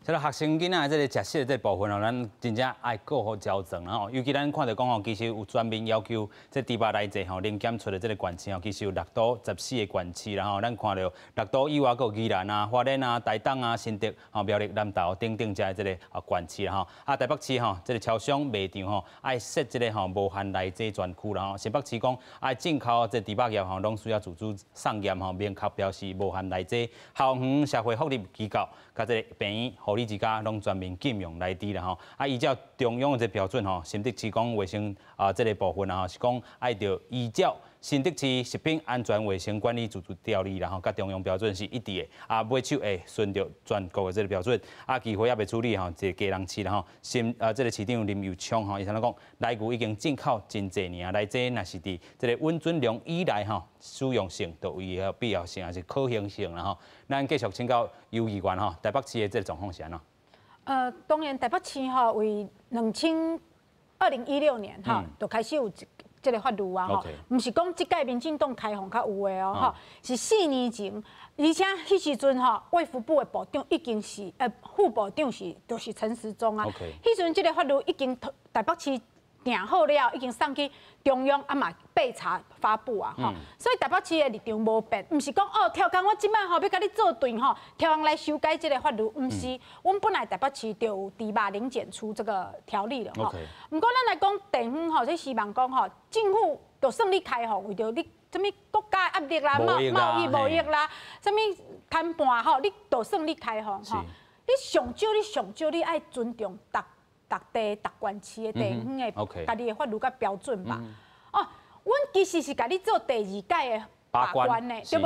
這个學生囡仔這个食食的這个部分哦，咱真正愛顧好周全吼。尤其咱看著講吼，其實有全面要求這豬肉來自吼零檢出的這个縣市吼，其實有六都14个縣市啦吼。咱看著六都以外，閣有宜蘭啊、花蓮啊、台東啊、新竹、吼苗栗、南投等等遮這个啊縣市啦吼。啊，台北市吼，這个超商賣場吼，愛設這个吼無含萊劑專區啦吼。新北市講愛進口這豬肉業吼，攏需要自主送驗吼，明確標示無含萊劑。校園社會福利機構佮這个病院護理之家攏全面禁用萊豬啦吼。啊，依照中央的這個標準吼，新竹市講衛生啊這个部分啊，是講愛著依照新竹市食品安全衛生管理自治條例，然後佮中央標準是一致的。啊，買手會循著全國的這個標準。啊，議會猶未處理吼，這個基隆市啦吼，新啊這個市長林右昌吼，伊按怎講，萊牛已經進口真濟年啊，萊劑若是佇這個穩準量以內吼，使用性就有伊的必要性，抑是可行性啦吼。咱繼續請教游議員吼，台北市的這個狀況是按怎？當然台北市吼，為2016年吼，就開始有這个法律啊，吼，毋是講這屆民進黨開放較有的哦，吼，是4年前，而且彼時陣吼，衛福部的部長已經是，副部長是就是陳時中啊，彼時陣這个法律已經台北市定好了，已經送去中央啊嘛備查發布啊，吼，所以台北市的立場無變，毋是講哦，超工我這擺吼欲共你做對吼，超工來修改這个法律，毋是，阮本來台北市就有豬肉零檢出這個條例了吼。毋過咱來講地方吼，這希望講吼，政府就算你開放，為著你啥物國家壓力啦、貿易貿易啦，啥物談判吼，你就算你開放吼，你上少你愛尊重逐逐地、逐縣市的地方的家己的法律佮標準吧。哦，阮其實是共你做第二屆的把關的，對無？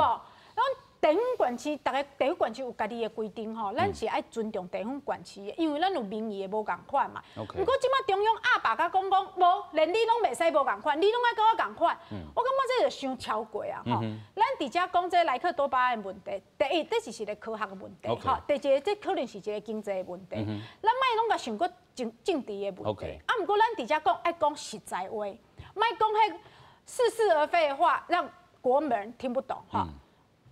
阮地方縣市，逐个地方縣市有家己的規定吼，咱是愛尊重地方縣市的，因為咱有民意的無仝款嘛。毋過這擺中央鴨霸共講講，無，連你攏袂使無仝款，你攏愛佮我仝款。我感覺這就傷超過啊！吼，咱佇遮講這萊克多巴胺的問題，第一，這是一個科學的問題，吼；第二個，這可能是一個經濟的問題。咱莫攏共想閣政政治的問題。啊，毋過咱佇遮講愛講實在話，莫講彼似是而非的話，讓國門聽不懂，吼。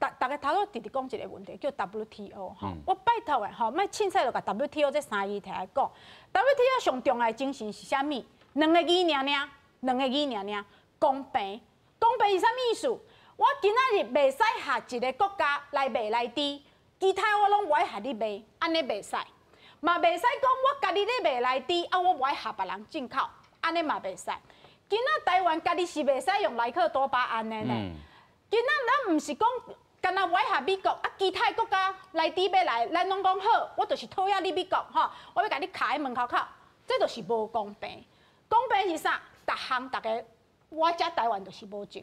逐逐家頭拄直直講一個問題，叫 WTO 吼。我拜託的吼，莫凊彩就共 WTO 這三字提來講。WTO 上重要的精神是啥物？兩个字爾爾，兩个字爾爾，公平。公平是啥物意思？我今仔日袂使合一个國家來賣萊豬，其他我攏無愛合你賣，按呢袂使。嘛袂使講我家己咧賣萊豬，啊我無愛合別人進口，按呢嘛袂使。今仔台灣家己是袂使用萊克多巴胺的呢。今仔咱毋是講。干焦無愛合美國啊，其他國家萊豬欲來，咱攏講好，我就是討厭你美國吼，我欲共你卡佇門口口，這就是無公平。公平是啥？逐項逐个，我遮台灣就是無種。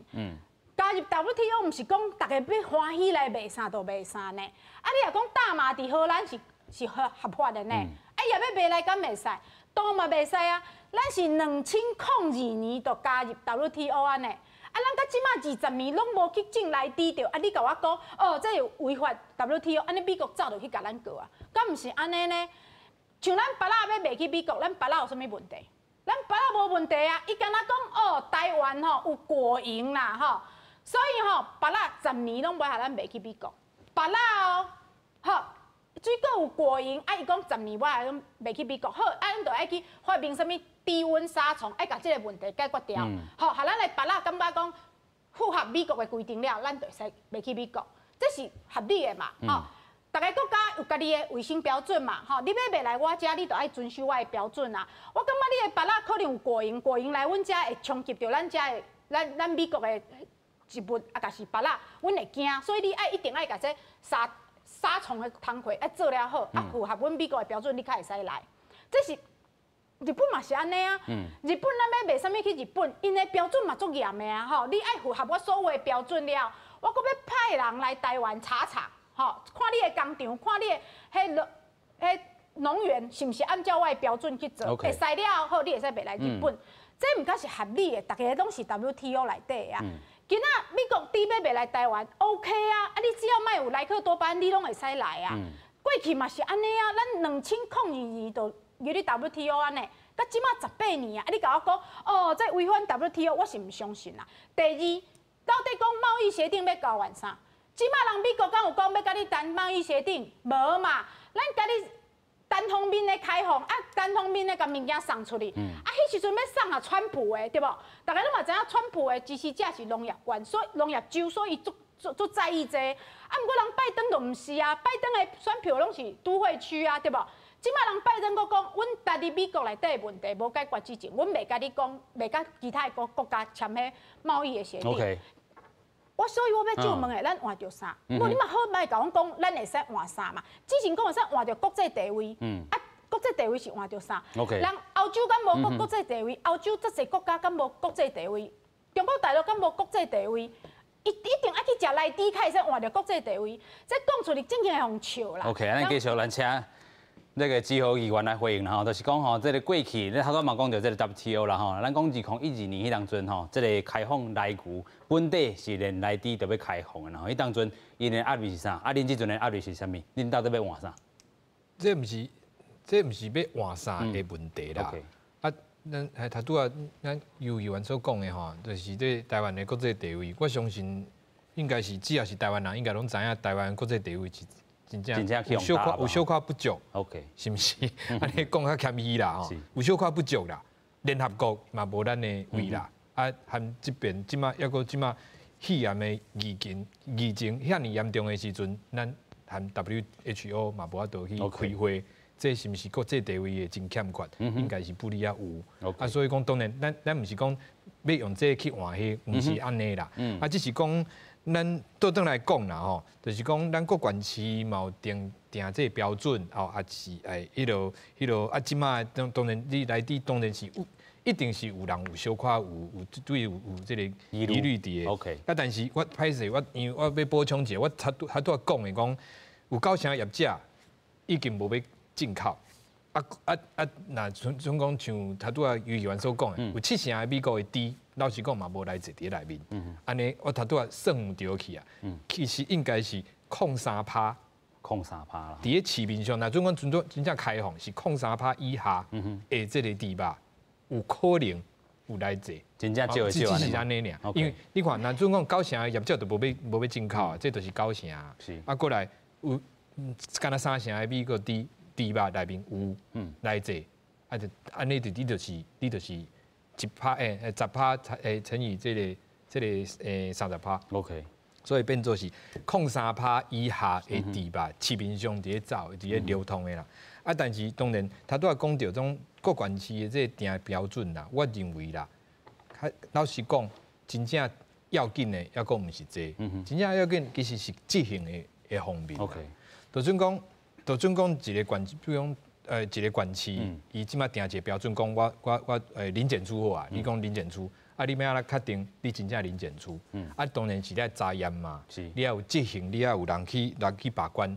加入 WTO 毋是講逐个欲歡喜來賣啥就賣啥呢？啊，你若講大麻佇荷蘭是是合合法的呢？啊，伊若欲賣來敢袂使？都嘛袂使啊！咱是2002年就加入 WTO 按呢。啊，咱到這擺20年攏無去種萊豬著，啊，你共我講，哦，這有違反 WTO，按呢美國早就去共咱告啊，敢毋是按呢呢？像咱芭樂欲賣去美國，咱芭樂有啥物問題？咱芭樂無問題啊，伊干焦講哦，台灣吼有果蠅啦吼，所以吼芭樂10年攏無予咱賣去美國，芭樂哦，吼水果有果蠅，啊伊講十年無予咱賣去美國，好，啊咱就愛去發明啥物？低溫殺蟲，愛共這个問題解決掉，好，予咱的芭樂感覺講符合美國的規定了，咱就會使賣去美國，這是合理的嘛，吼。逐个國家有家己的衛生標準嘛，吼，你欲賣來我遮，你就愛遵守我的標準啊。我感覺你的芭樂可能有果蠅，果蠅來阮遮會衝擊著咱遮的咱咱美國的植物啊，抑是芭樂，阮會驚，所以你愛一定愛共這殺殺蟲的工課愛做了好，啊符合阮美國的標準，你才會使來，這是。日本嘛是按呢啊，日本咱欲賣啥物去日本，𪜶的標準嘛足嚴的啊，吼，你愛符合我所有的標準了，我閣欲派人來台灣查查，吼，看你的工廠，看你的彼農彼農園是毋是按照我的標準去做，會使了好，你會使賣來日本，這毋過是合理的，逐个攏是 WTO 內底的啊。今仔美國豬欲賣來台灣，OK 啊，啊你只要莫有萊克多巴胺，你攏會使來啊。過去嘛是按呢啊，咱2002年就入去 WTO 按呢，到這馬18年啊！啊，你共我講，哦，這違反 WTO，我是毋相信啦。第二，到底講貿易協定欲交換啥？這馬人美國敢有講欲共你談貿易協定？無嘛？咱共你單方面的開放，啊，單方面的共物件送出去，啊，彼時陣欲送予川普的，對無？大家攏嘛知影，川普的支持者是農業縣，所以農業州，所以伊足足足在意這個。啊，毋過人拜登就毋是啊，拜登的選票攏是都會區啊，對無？這擺人拜登閣講，阮獨佇美國內底的問題無解決之前，阮袂共你講，袂佮其他的國國家簽彼貿易的協定。我所以我欲就問的，咱換著啥？無你嘛好莫共阮講，咱會使換啥嘛？之前講會使換著國際地位，啊，國際地位是換著啥？人歐洲敢無國國際地位？歐洲遮濟國家敢無國際地位？中國大陸敢無國際地位？伊一定愛去食萊豬，才會使換著國際地位。這講出去真正會予人笑啦。 OK，咱繼續咱請那個志豪議員來回應啦吼，就是講吼，這個過去你頭拄嘛講著這個 WTO 啦吼，咱講2012年彼當陣吼，這個開放萊牛本底是連萊豬都欲開放的啦吼，彼當陣𪜶的壓力是啥？啊，恁這陣的壓力是啥物？恁到底欲換啥？這毋是欲換啥的問題啦。啊，咱還頭拄仔咱游議員所講的吼，就是這台灣的國際地位，我相信應該是只要是台灣人，應該攏知影台灣國際地位是真正有小可有小可不足。 是毋是？按呢講較謙虛啦吼，有小可不足啦。聯合國嘛無咱的位啦。啊，含這邊這擺猶閣這擺肺炎的疫情疫情遐爾嚴重的時陣，咱含 WHO 嘛無法度去開會，這是毋是國際地位的真欠缺？應該是不利啊有。啊，所以講當然，咱咱毋是講欲用這個去換彼個，毋是按呢啦。啊，只是講咱倒轉來講啦吼，就是講咱各縣市嘛有定定這個標準，哦，啊是會彼落彼落啊，這擺當當然你來佇當然是有，一定是有人有小可有有對有有這個疑慮佇的。 啊，但是我歹勢，我因為我欲補充一下，我頭拄頭拄仔講的講，有九成業者已經無欲進口。啊啊啊！若像像講像頭拄仔游議員所講的，有七成的美國的豬，老實講嘛無來坐佇內面。按呢，我頭拄仔算毋著去啊。其實應該是空三趴。空三趴啦。佇咧市面上，若準講真真正開放是空三趴以下的這個豬肉，有可能有來坐。真正少的少只是按呢爾。因為你看，若準講九成的業者都無欲進口啊，這就是九成。是。啊，過來有敢若三成的美國豬。豬肉內面有來坐，啊就按呢就你就是你就是一趴欸十趴欸乘以這個這個欸30%。 所以變做是空三趴以下的豬肉，市面上佇咧走，佇咧流通的啦。啊，但是當然，頭拄仔講著種各縣市的這個定標準啦，我認為啦，較老實講，真正要緊的，猶閣毋是這個，真正要緊其實是執行的的方面。 就準講。就準講一個縣，比如講，一個縣市，伊這擺定一個標準，講我我我零檢出好啊，你講零檢出，啊，你欲按怎確定你真正零檢出？啊，當然是愛查驗嘛，你愛有執行，你愛有人去人去把關。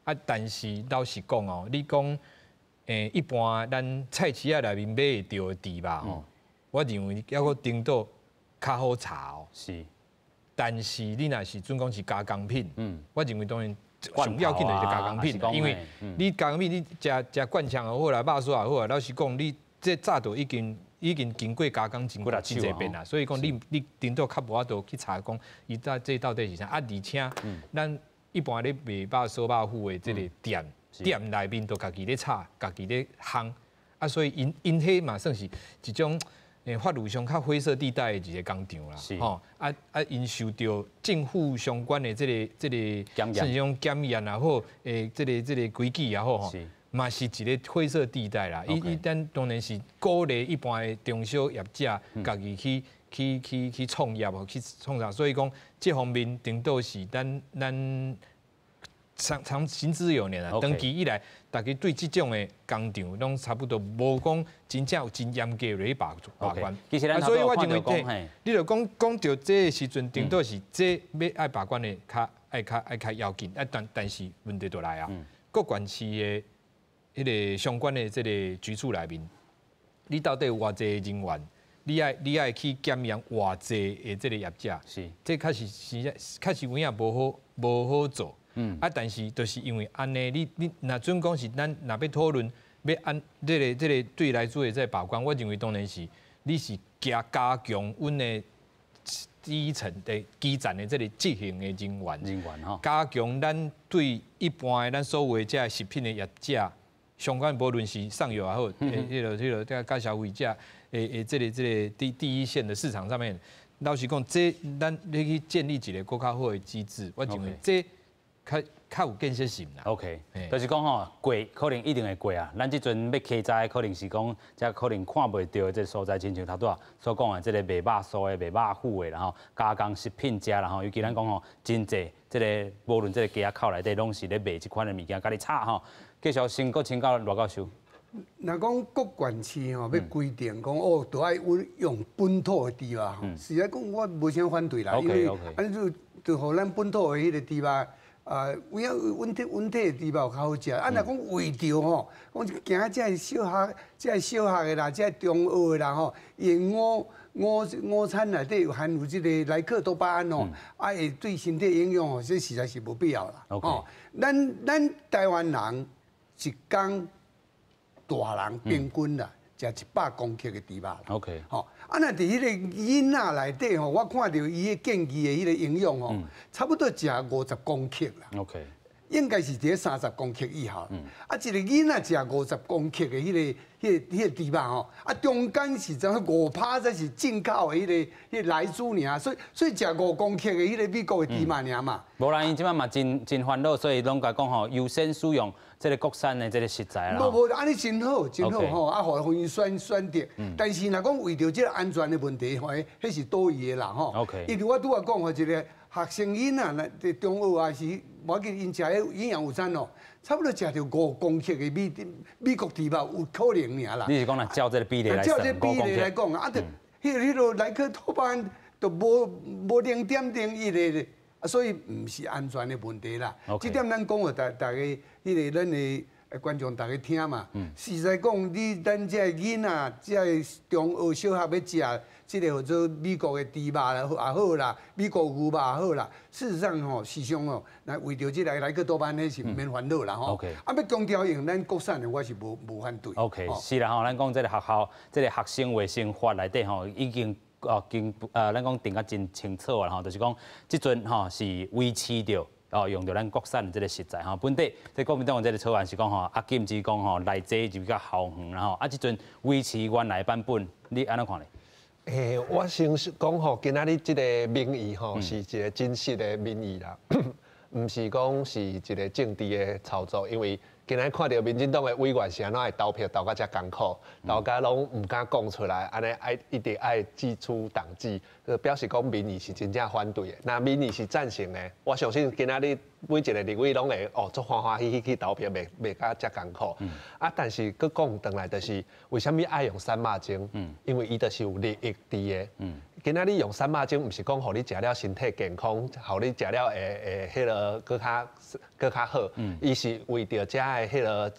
啊，但是老實講哦，你講，一般咱菜市仔內面買會著的豬肉吼，我認為猶閣程度較好查哦。但是你若是準講是加工品，我認為當然。上要緊的是加工品，因為你加工品你食食灌腸也好啦，肉酥也好啊，老實講，你這早就已經已經經過加工真真濟遍啦，所以講你你頂多較無法度去查講伊這這到底是啥啊？而且咱一般咧賣肉酥肉脯的這個店店內面都家己咧炒，家己咧烘，啊，所以𪜶𪜶彼嘛算是一種。法律上較灰色地帶的一個工廠啦，吼啊啊，𪜶受著政府相關的這個這個，甚至講檢驗也好，這個這個規矩也好，吼，嘛是一個灰色地帶啦。伊伊咱當然是鼓勵一般的中小業者家己去去去去創業，去創啥，所以講這方面頂多是咱咱。長長行之有年啊，長期以來，大家對這種的工廠攏差不多，無講真正有真嚴格來去把把關。啊，所以我認為，你著講講著這個時陣，頂多是這欲愛把關的較愛較愛較要緊。啊，但但是問題就來啊，各縣市的彼個相關的這個局處內面，你到底有偌濟人員？你愛你愛去檢驗偌濟的這個業者？這確實實在確實有影無好無好做。啊！但是就是因為按呢，你你若準講是咱若欲討論欲按這個這個對萊豬的這個把關，我認為當然是你是加加強阮的基層的基層的這個執行的人員，人員吼，加強咱對一般的咱所謂這食品的業者相关无论是上游也好，彼个佮消费者诶这个第一线的市场上面，老实讲，这咱你去建立一个閣較好的机制，我認為這較較有建設性啦。 OK，就是講吼，過可能一定會過啊。咱這陣欲稽查的可能是講，這可能看袂著這所在，親像頭拄仔所講的這個賣肉酥的、賣肉脯的，然後加工食品食啦吼。尤其咱講吼，真濟這個無論這個街仔口內底，攏是咧賣這款的物件，共你炒吼。繼續先閣請教賴教授。若講各縣市吼欲規定講哦，都愛用本土的豬肉，實在講我無啥反對啦，因為按呢就予咱本土的彼個豬肉。啊，有影溫體的豬肉較好食。啊，若講為著吼，講驚這个小學、這个小學的啦，這个中學的啦吼，伊午餐內底有含有這個萊克多巴胺吼，啊會對身體影響吼，這實在是無必要啦。吼，咱台灣人一工大人平均啦，食100公克的豬肉。 吼，啊，若佇彼個囡仔內底吼，我看著伊的建議的彼個營養吼，差不多食50公克啦。 應該是佇30公克以下。啊，一個囡仔食50公克的彼個豬肉吼，啊，中間是怎5趴才是進口的彼個萊豬爾，所以食5公克的彼個美國的豬肉爾嘛。無啦，𪜶這擺嘛真真煩惱，所以攏共講吼，優先使用這個國產的這個食材啦。無無，按呢真好，真好吼，啊，予𪜶選擇。但是若講為著這個安全的問題吼，彼是多餘的啦吼。 因為我拄仔講吼，一個學生囡仔，那佇中學還是無要緊，𪜶食彼營養午餐哦，差不多食著5公克的美國豬肉有可能爾啦。你是講若照這個比例來照這個比例來講啊，就彼個萊克多巴胺就無0.01的，所以毋是安全的問題啦。這點咱講予大家，彼個咱的觀眾大家聽嘛。實在講，你咱這个囡仔，這个中學小學欲食這個叫做美國的豬肉啦也好啦，美國牛肉也好啦。事實上吼，時常吼，若為著這個萊克多巴胺，彼是毋免煩惱啦吼。 啊，欲強調用咱國產的，我是無反對。 OK，是啦吼，咱講這個學校，這個學生衛生法內底吼，已經哦經咱講定甲真清楚啦吼，就是講這陣吼是維持著。哦，用著咱國產的這個食材吼，本底這國民黨這個草案是講吼，啊禁止講吼來這就比較校園啦吼，啊這陣維持原來版本，你按怎看咧？我先講吼，今仔日這個民意吼是一個真實的民意啦，毋是講是一個政治的操作，因為今仔看著民進黨的委員是按怎會投票投甲遮艱苦，投甲攏毋敢講出來，按呢愛一直愛祭出黨紀，表示講民意是真正反對的。若民意是贊成的，我相信今仔日每一個立委攏會哦，足歡歡喜喜去投票，袂共遮艱苦。啊，但是閣講轉來就是，為啥物愛用瘦肉精？因為伊就是有利益佇的。今仔日用瘦肉精，毋是講予你食了身體健康，予你食了會彼個閣較好。伊是為著遮的彼個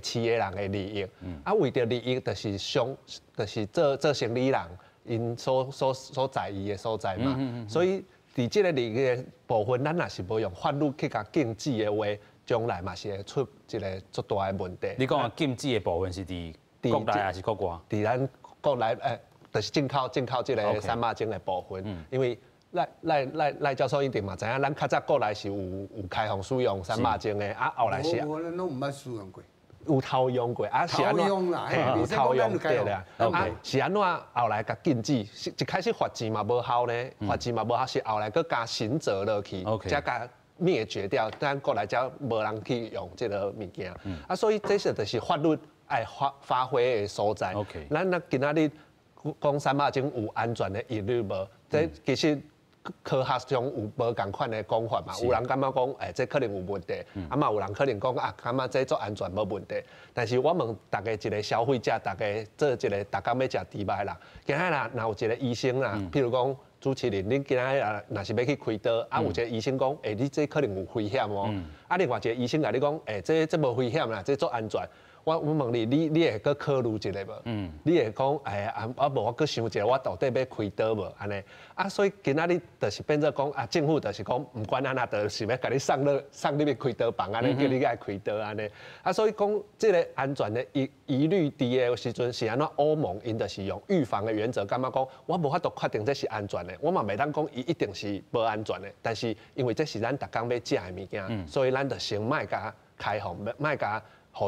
飼的人的利益。啊，為著利益，就是商，就是做生理人𪜶所在意的所在嘛。所以佇這個利益的部分，咱若是無用法律去共禁止的話，將來嘛是會出一個足大的問題。你講的禁止的部分是佇國內還是國外？佇咱國內，就是進口這個瘦肉精的部分，因為賴教授一定嘛知影，咱較早國內是有開放使用瘦肉精的，啊後來是。無，咱攏毋捌使用過。有偷用過，啊是按怎？有偷用對啦。啊是按怎？後來共禁止，一開始罰錢嘛無效呢，罰錢嘛無效，是後來閣加刑責落去，才共滅絕掉，咱國內才無人去用這個物件。啊，所以這是就是法律愛發揮的所在。咱若今仔日講瘦肉精有安全的疑慮無？這其實科學上有無仝款的講法嘛？有人感覺講，這可能有問題，啊嘛有人可能講啊，感覺這足安全無問題。但是我問逐家一個消費者，逐家做一個逐工欲食豬肉的人，今仔日若有一個醫生啦，譬如講主持人，恁今仔日若是欲去開刀，啊有一個醫生講，你這可能有危險哦。啊另外一個醫生共你講，這無危險啦，這足安全。我問你，你會閣考慮一下無？你會講，啊，無我閣想一下，我到底欲開刀無？按呢？啊，所以今仔日就是變做講，啊，政府就是講，毋管按怎，就是欲共你送入去開刀房，按呢叫你愛開刀按呢。啊，所以講這個安全的疑慮佇的時陣是按怎？歐盟𪜶就是用預防的原則，感覺講我無法度確定這是安全的，我嘛袂當講伊一定是無安全的。但是因為這是咱逐工欲食的物件，所以咱就先莫共開放，莫共。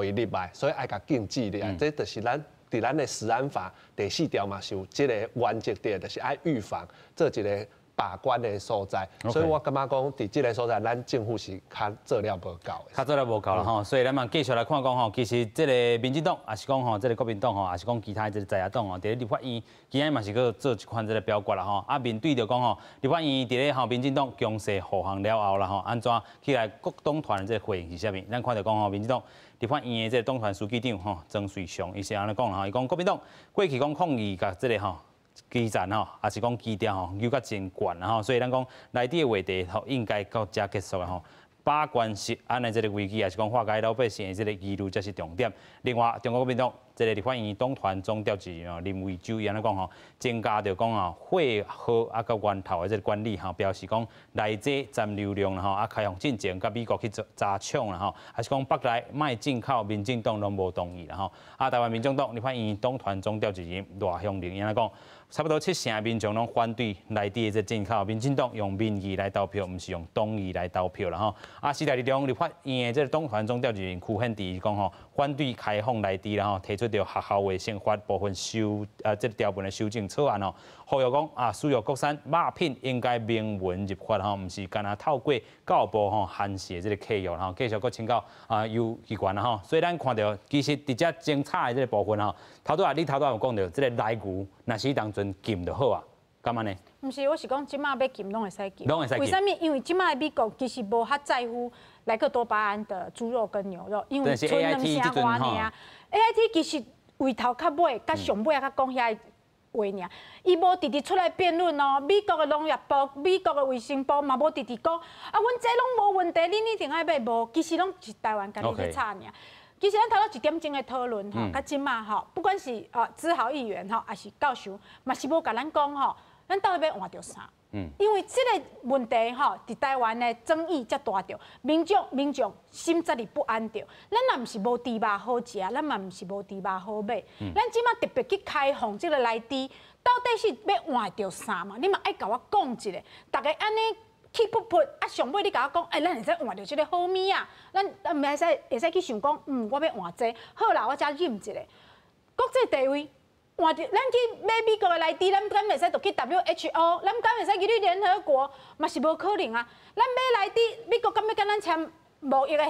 予伊入來，所以愛共禁止咧。這就是咱佇咱的食安法第四條嘛是有這個原則佇，就是愛預防做一個把關的所在，所以我感覺講，佇這个所在，咱政府是較做了無夠的，較做了無夠啦吼。所以咱嘛繼續來看講吼，其實這个民進黨，抑是講吼，這个國民黨吼，抑是講其他這个在野黨吼，佇咧立法院今仔嘛是閣做一款這个表決啦吼。啊，面對著講吼，立法院佇咧吼民進黨強勢護航了後啦吼，按怎起來各黨團的這个回應是啥物？咱看著講吼，民進黨立法院的這个黨團書記長吼曾瑞祥，伊是按呢講啦吼，伊講國民黨過去講抗議共這个吼。基層吼，抑是講基調吼，扭甲真懸吼，所以咱講萊豬的話題吼，應該到遮結束吼。把關食安的這个危機，抑是講化解老百姓的這个疑慮，才是重點。另外，中國國民黨這个立法院黨團總召集人林為洲伊按呢講吼，增加著講啊，貨號啊佮源頭的這个管理吼，表示講萊豬殘留量吼啊開放進前，佮美國去做查廠啦吼，抑是講北來莫進口，民進黨攏無同意啦吼。啊，台灣民眾黨立法院黨團總召集人賴香伶伊按呢講，差不多七成民眾攏反對萊豬的這進口，民進黨用民意來投票，毋是用黨意來投票啦吼。啊，時代力量立法院的這个黨團總召集人柯憲哲講吼，反對開放萊豬啦吼，提出著學校衛生法部分修啊，這个條文的修正草案哦，呼籲講啊，使用國產肉品應該明文入法吼，毋是干焦透過教育部吼限時的這个契約吼。繼續閣請教啊，游議員啦吼，所以咱看著其實佇遮精彩的這个部分吼，頭拄仔你頭拄仔有講著這个萊牛，若是當陣禁就好啊，敢按呢？毋是，我是講這馬欲禁攏會使禁。攏會使禁。為啥物？因為這馬美國其實無較在乎萊克多巴胺的豬肉跟牛肉，因為賰兩成外爾。AIT 其實為頭較尾，佮上尾仔較講遐話爾，伊無直直出來辯論哦。美國的農業部、美國的衛生部嘛無直直講，啊，阮這攏無問題，恁一定愛買無？其實攏是台灣家己咧吵爾。其實咱頭拄一點鐘的討論吼，佮這馬吼，不管是啊子豪議員吼，抑是教授，嘛是無共咱講吼，咱到底欲換著啥？因為這个問題吼，佇台灣的爭議遮大著，民眾心遮爾不安著。咱若毋是無豬肉好食，咱嘛毋是無豬肉好買。咱這馬特別去開放這个萊豬，到底是欲換著啥嘛？你嘛愛共我講一下，逐家按呢氣噗噗，啊上尾你共我講，欸，咱會使換著這个好物仔，咱毋會使會使去想講，我欲換這個，好啦，我才忍一下。國際地位。換著，咱去買美國的萊豬，咱敢會使就去 WHO？咱敢會使入去聯合國？嘛是無可能啊！咱買萊豬，美國敢欲佮咱簽貿易的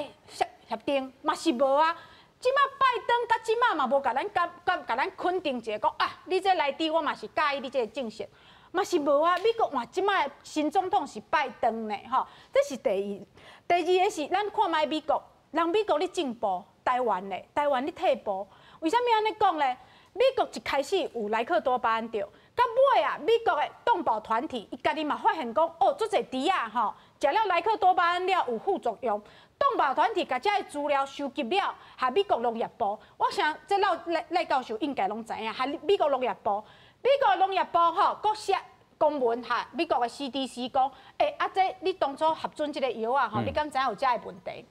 協定？嘛是無啊！這馬拜登佮這馬嘛無共咱敢敢共咱肯定一下，講啊，你這萊豬我嘛是佮意你這个政策，嘛是無啊！美國換這馬新總統是拜登呢，吼，這是第一。第二个是咱看覓美國，人美國咧進步，台灣咧，台灣咧退步。為啥物按呢講咧？美國一開始有萊克多巴胺著，到尾啊，美國的動保團體伊家己嘛發現講，哦，足濟豬仔吼，食了萊克多巴胺了有副作用。動保團體共這个資料收集了，予美國農業部，我想這老賴賴教授應該攏知影，予美國農業部，美國農業部吼，閣寫公文予美國的 CDC 講，欸，啊這你當初核准這个藥仔吼，你敢知影有這个問題？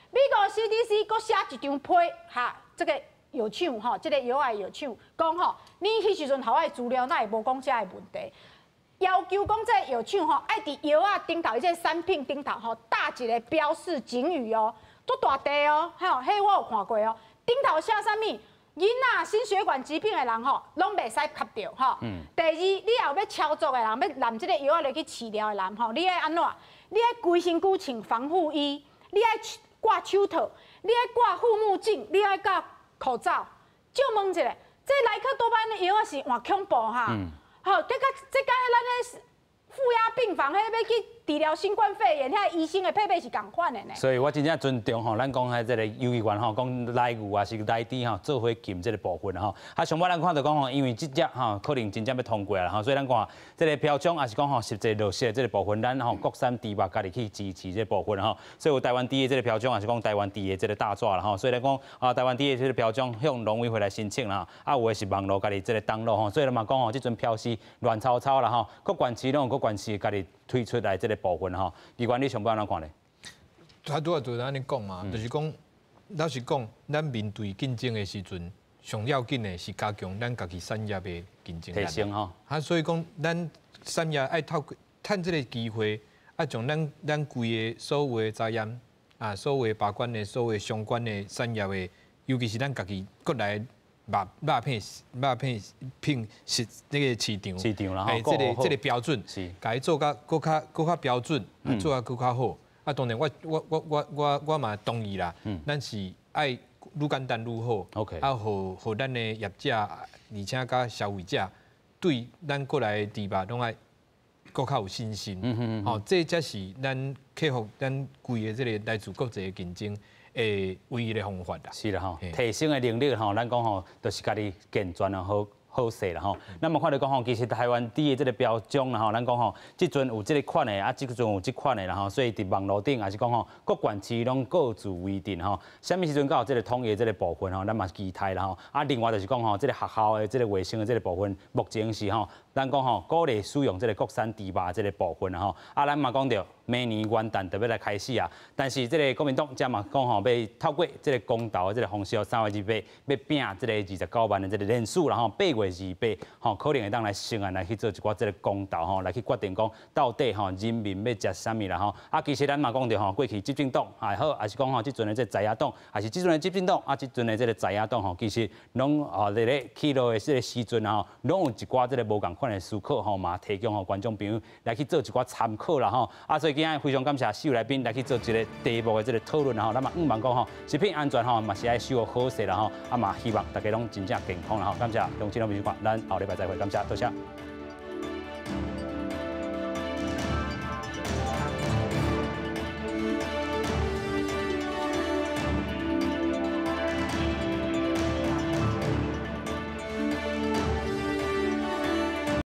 美國 CDC 閣寫一張批，予這个藥廠吼，這个藥仔藥廠講吼，你彼時陣予我的資料，哪會無講這个問題？要求講這個藥廠吼，愛佇藥仔頂頭，伊這个產品頂頭吼，打一個標示警語哦，足大塊哦，吼，彼我有看過哦。頂頭寫啥物？囡仔心血管疾病的人吼，攏袂使吸著吼。第二，你若有欲操作的人，欲攬這个藥仔落去飼料的人吼，你愛按怎？你愛規身軀穿防護衣，你愛掛手套，你愛掛護目鏡，你愛掛口罩。借問一下，這萊克多巴胺的藥仔是偌恐怖哈？好，這佮這佮咱的負壓病房，彼欲去治療新冠肺炎，遐醫生的配備是仝款的呢。所以我真正尊重吼，咱講彼這个游議員吼，講萊牛抑是萊豬吼，做伙禁這个部分吼。啊，上尾咱看著講吼，因為這隻吼可能真正欲通過啦吼，所以咱看這个標準抑是講吼實際落實的這个部分，咱吼國產豬肉家己去支持這个部分吼。所以有台灣豬的這个標準，抑是講台灣豬的這个大紙啦吼。所以來講啊，台灣豬的這个標準向農委會來申請啦，啊有的是網路家己這个登錄吼。所以嘛講吼，這陣票是亂糟糟啦吼，各縣市攏有各縣市家己推出來這个部分吼。議員你上欲按怎看咧？他拄仔就按呢講嘛，就是講，老實講，咱面對競爭的時陣，上要緊的是加強咱家己產業的競爭力。提升吼。啊，所以講，咱產業愛透過趁這个機會，啊，將咱規个所有的查驗啊，所有的把關的，所有相關的產業的尤其是咱家己國內肉片品質那個市場，市場啦，這個標準，共伊做較閣較標準，做較閣較好。啊，當然我嘛同意啦，咱是愛愈簡單愈好。啊，予咱的業者，而且佮消費者對咱國內的豬肉攏愛閣較有信心。吼，這才是咱克服咱規个這個來自國際的競爭的唯一的方法啦。是啦吼，提升的能力吼，咱講吼，就是家己健全啊好好勢啦吼。咱嘛看著講吼，其實台灣豬的這個標準啦吼，咱講吼，這陣有這個款的，啊，這陣有這款的啦吼，所以佇網路頂也是講吼，各縣市攏各自為陣吼。啥物時陣才有這個統一這個部分吼，咱嘛期待啦吼。啊，另外就是講吼，這個學校的這個衛生的這個部分，目前是吼，咱講吼鼓勵使用這個國產豬肉這個部分啦吼。啊，咱嘛講著明年元旦就欲來開始啊，但是這個國民黨遮嘛講吼，欲透過這個公投的這個方式，3月28欲摒這個29萬的這個連署啦吼，8月28吼，可能會當來成案來去做一寡這個公投吼，來去決定講到底吼人民欲食啥物啦吼。啊，其實咱嘛講著吼，過去執政黨也好，抑是講吼這陣的這個在野黨，抑是這陣的執政黨啊，這陣的這個在野黨吼，其實攏哦佇咧起落的這個時陣吼，攏有一寡這個無仝款的思考吼，嘛提供予觀眾朋友來去做一寡參考啦吼。啊，所以今仔非常感謝四位來賓來去做一個題目的這個討論啦吼。咱嘛向望講吼，食品安全吼嘛是愛守好勢啦吼。啊嘛希望大家攏真正健康啦吼。感謝鄉親攏收看，咱後禮拜再會，感謝，多謝。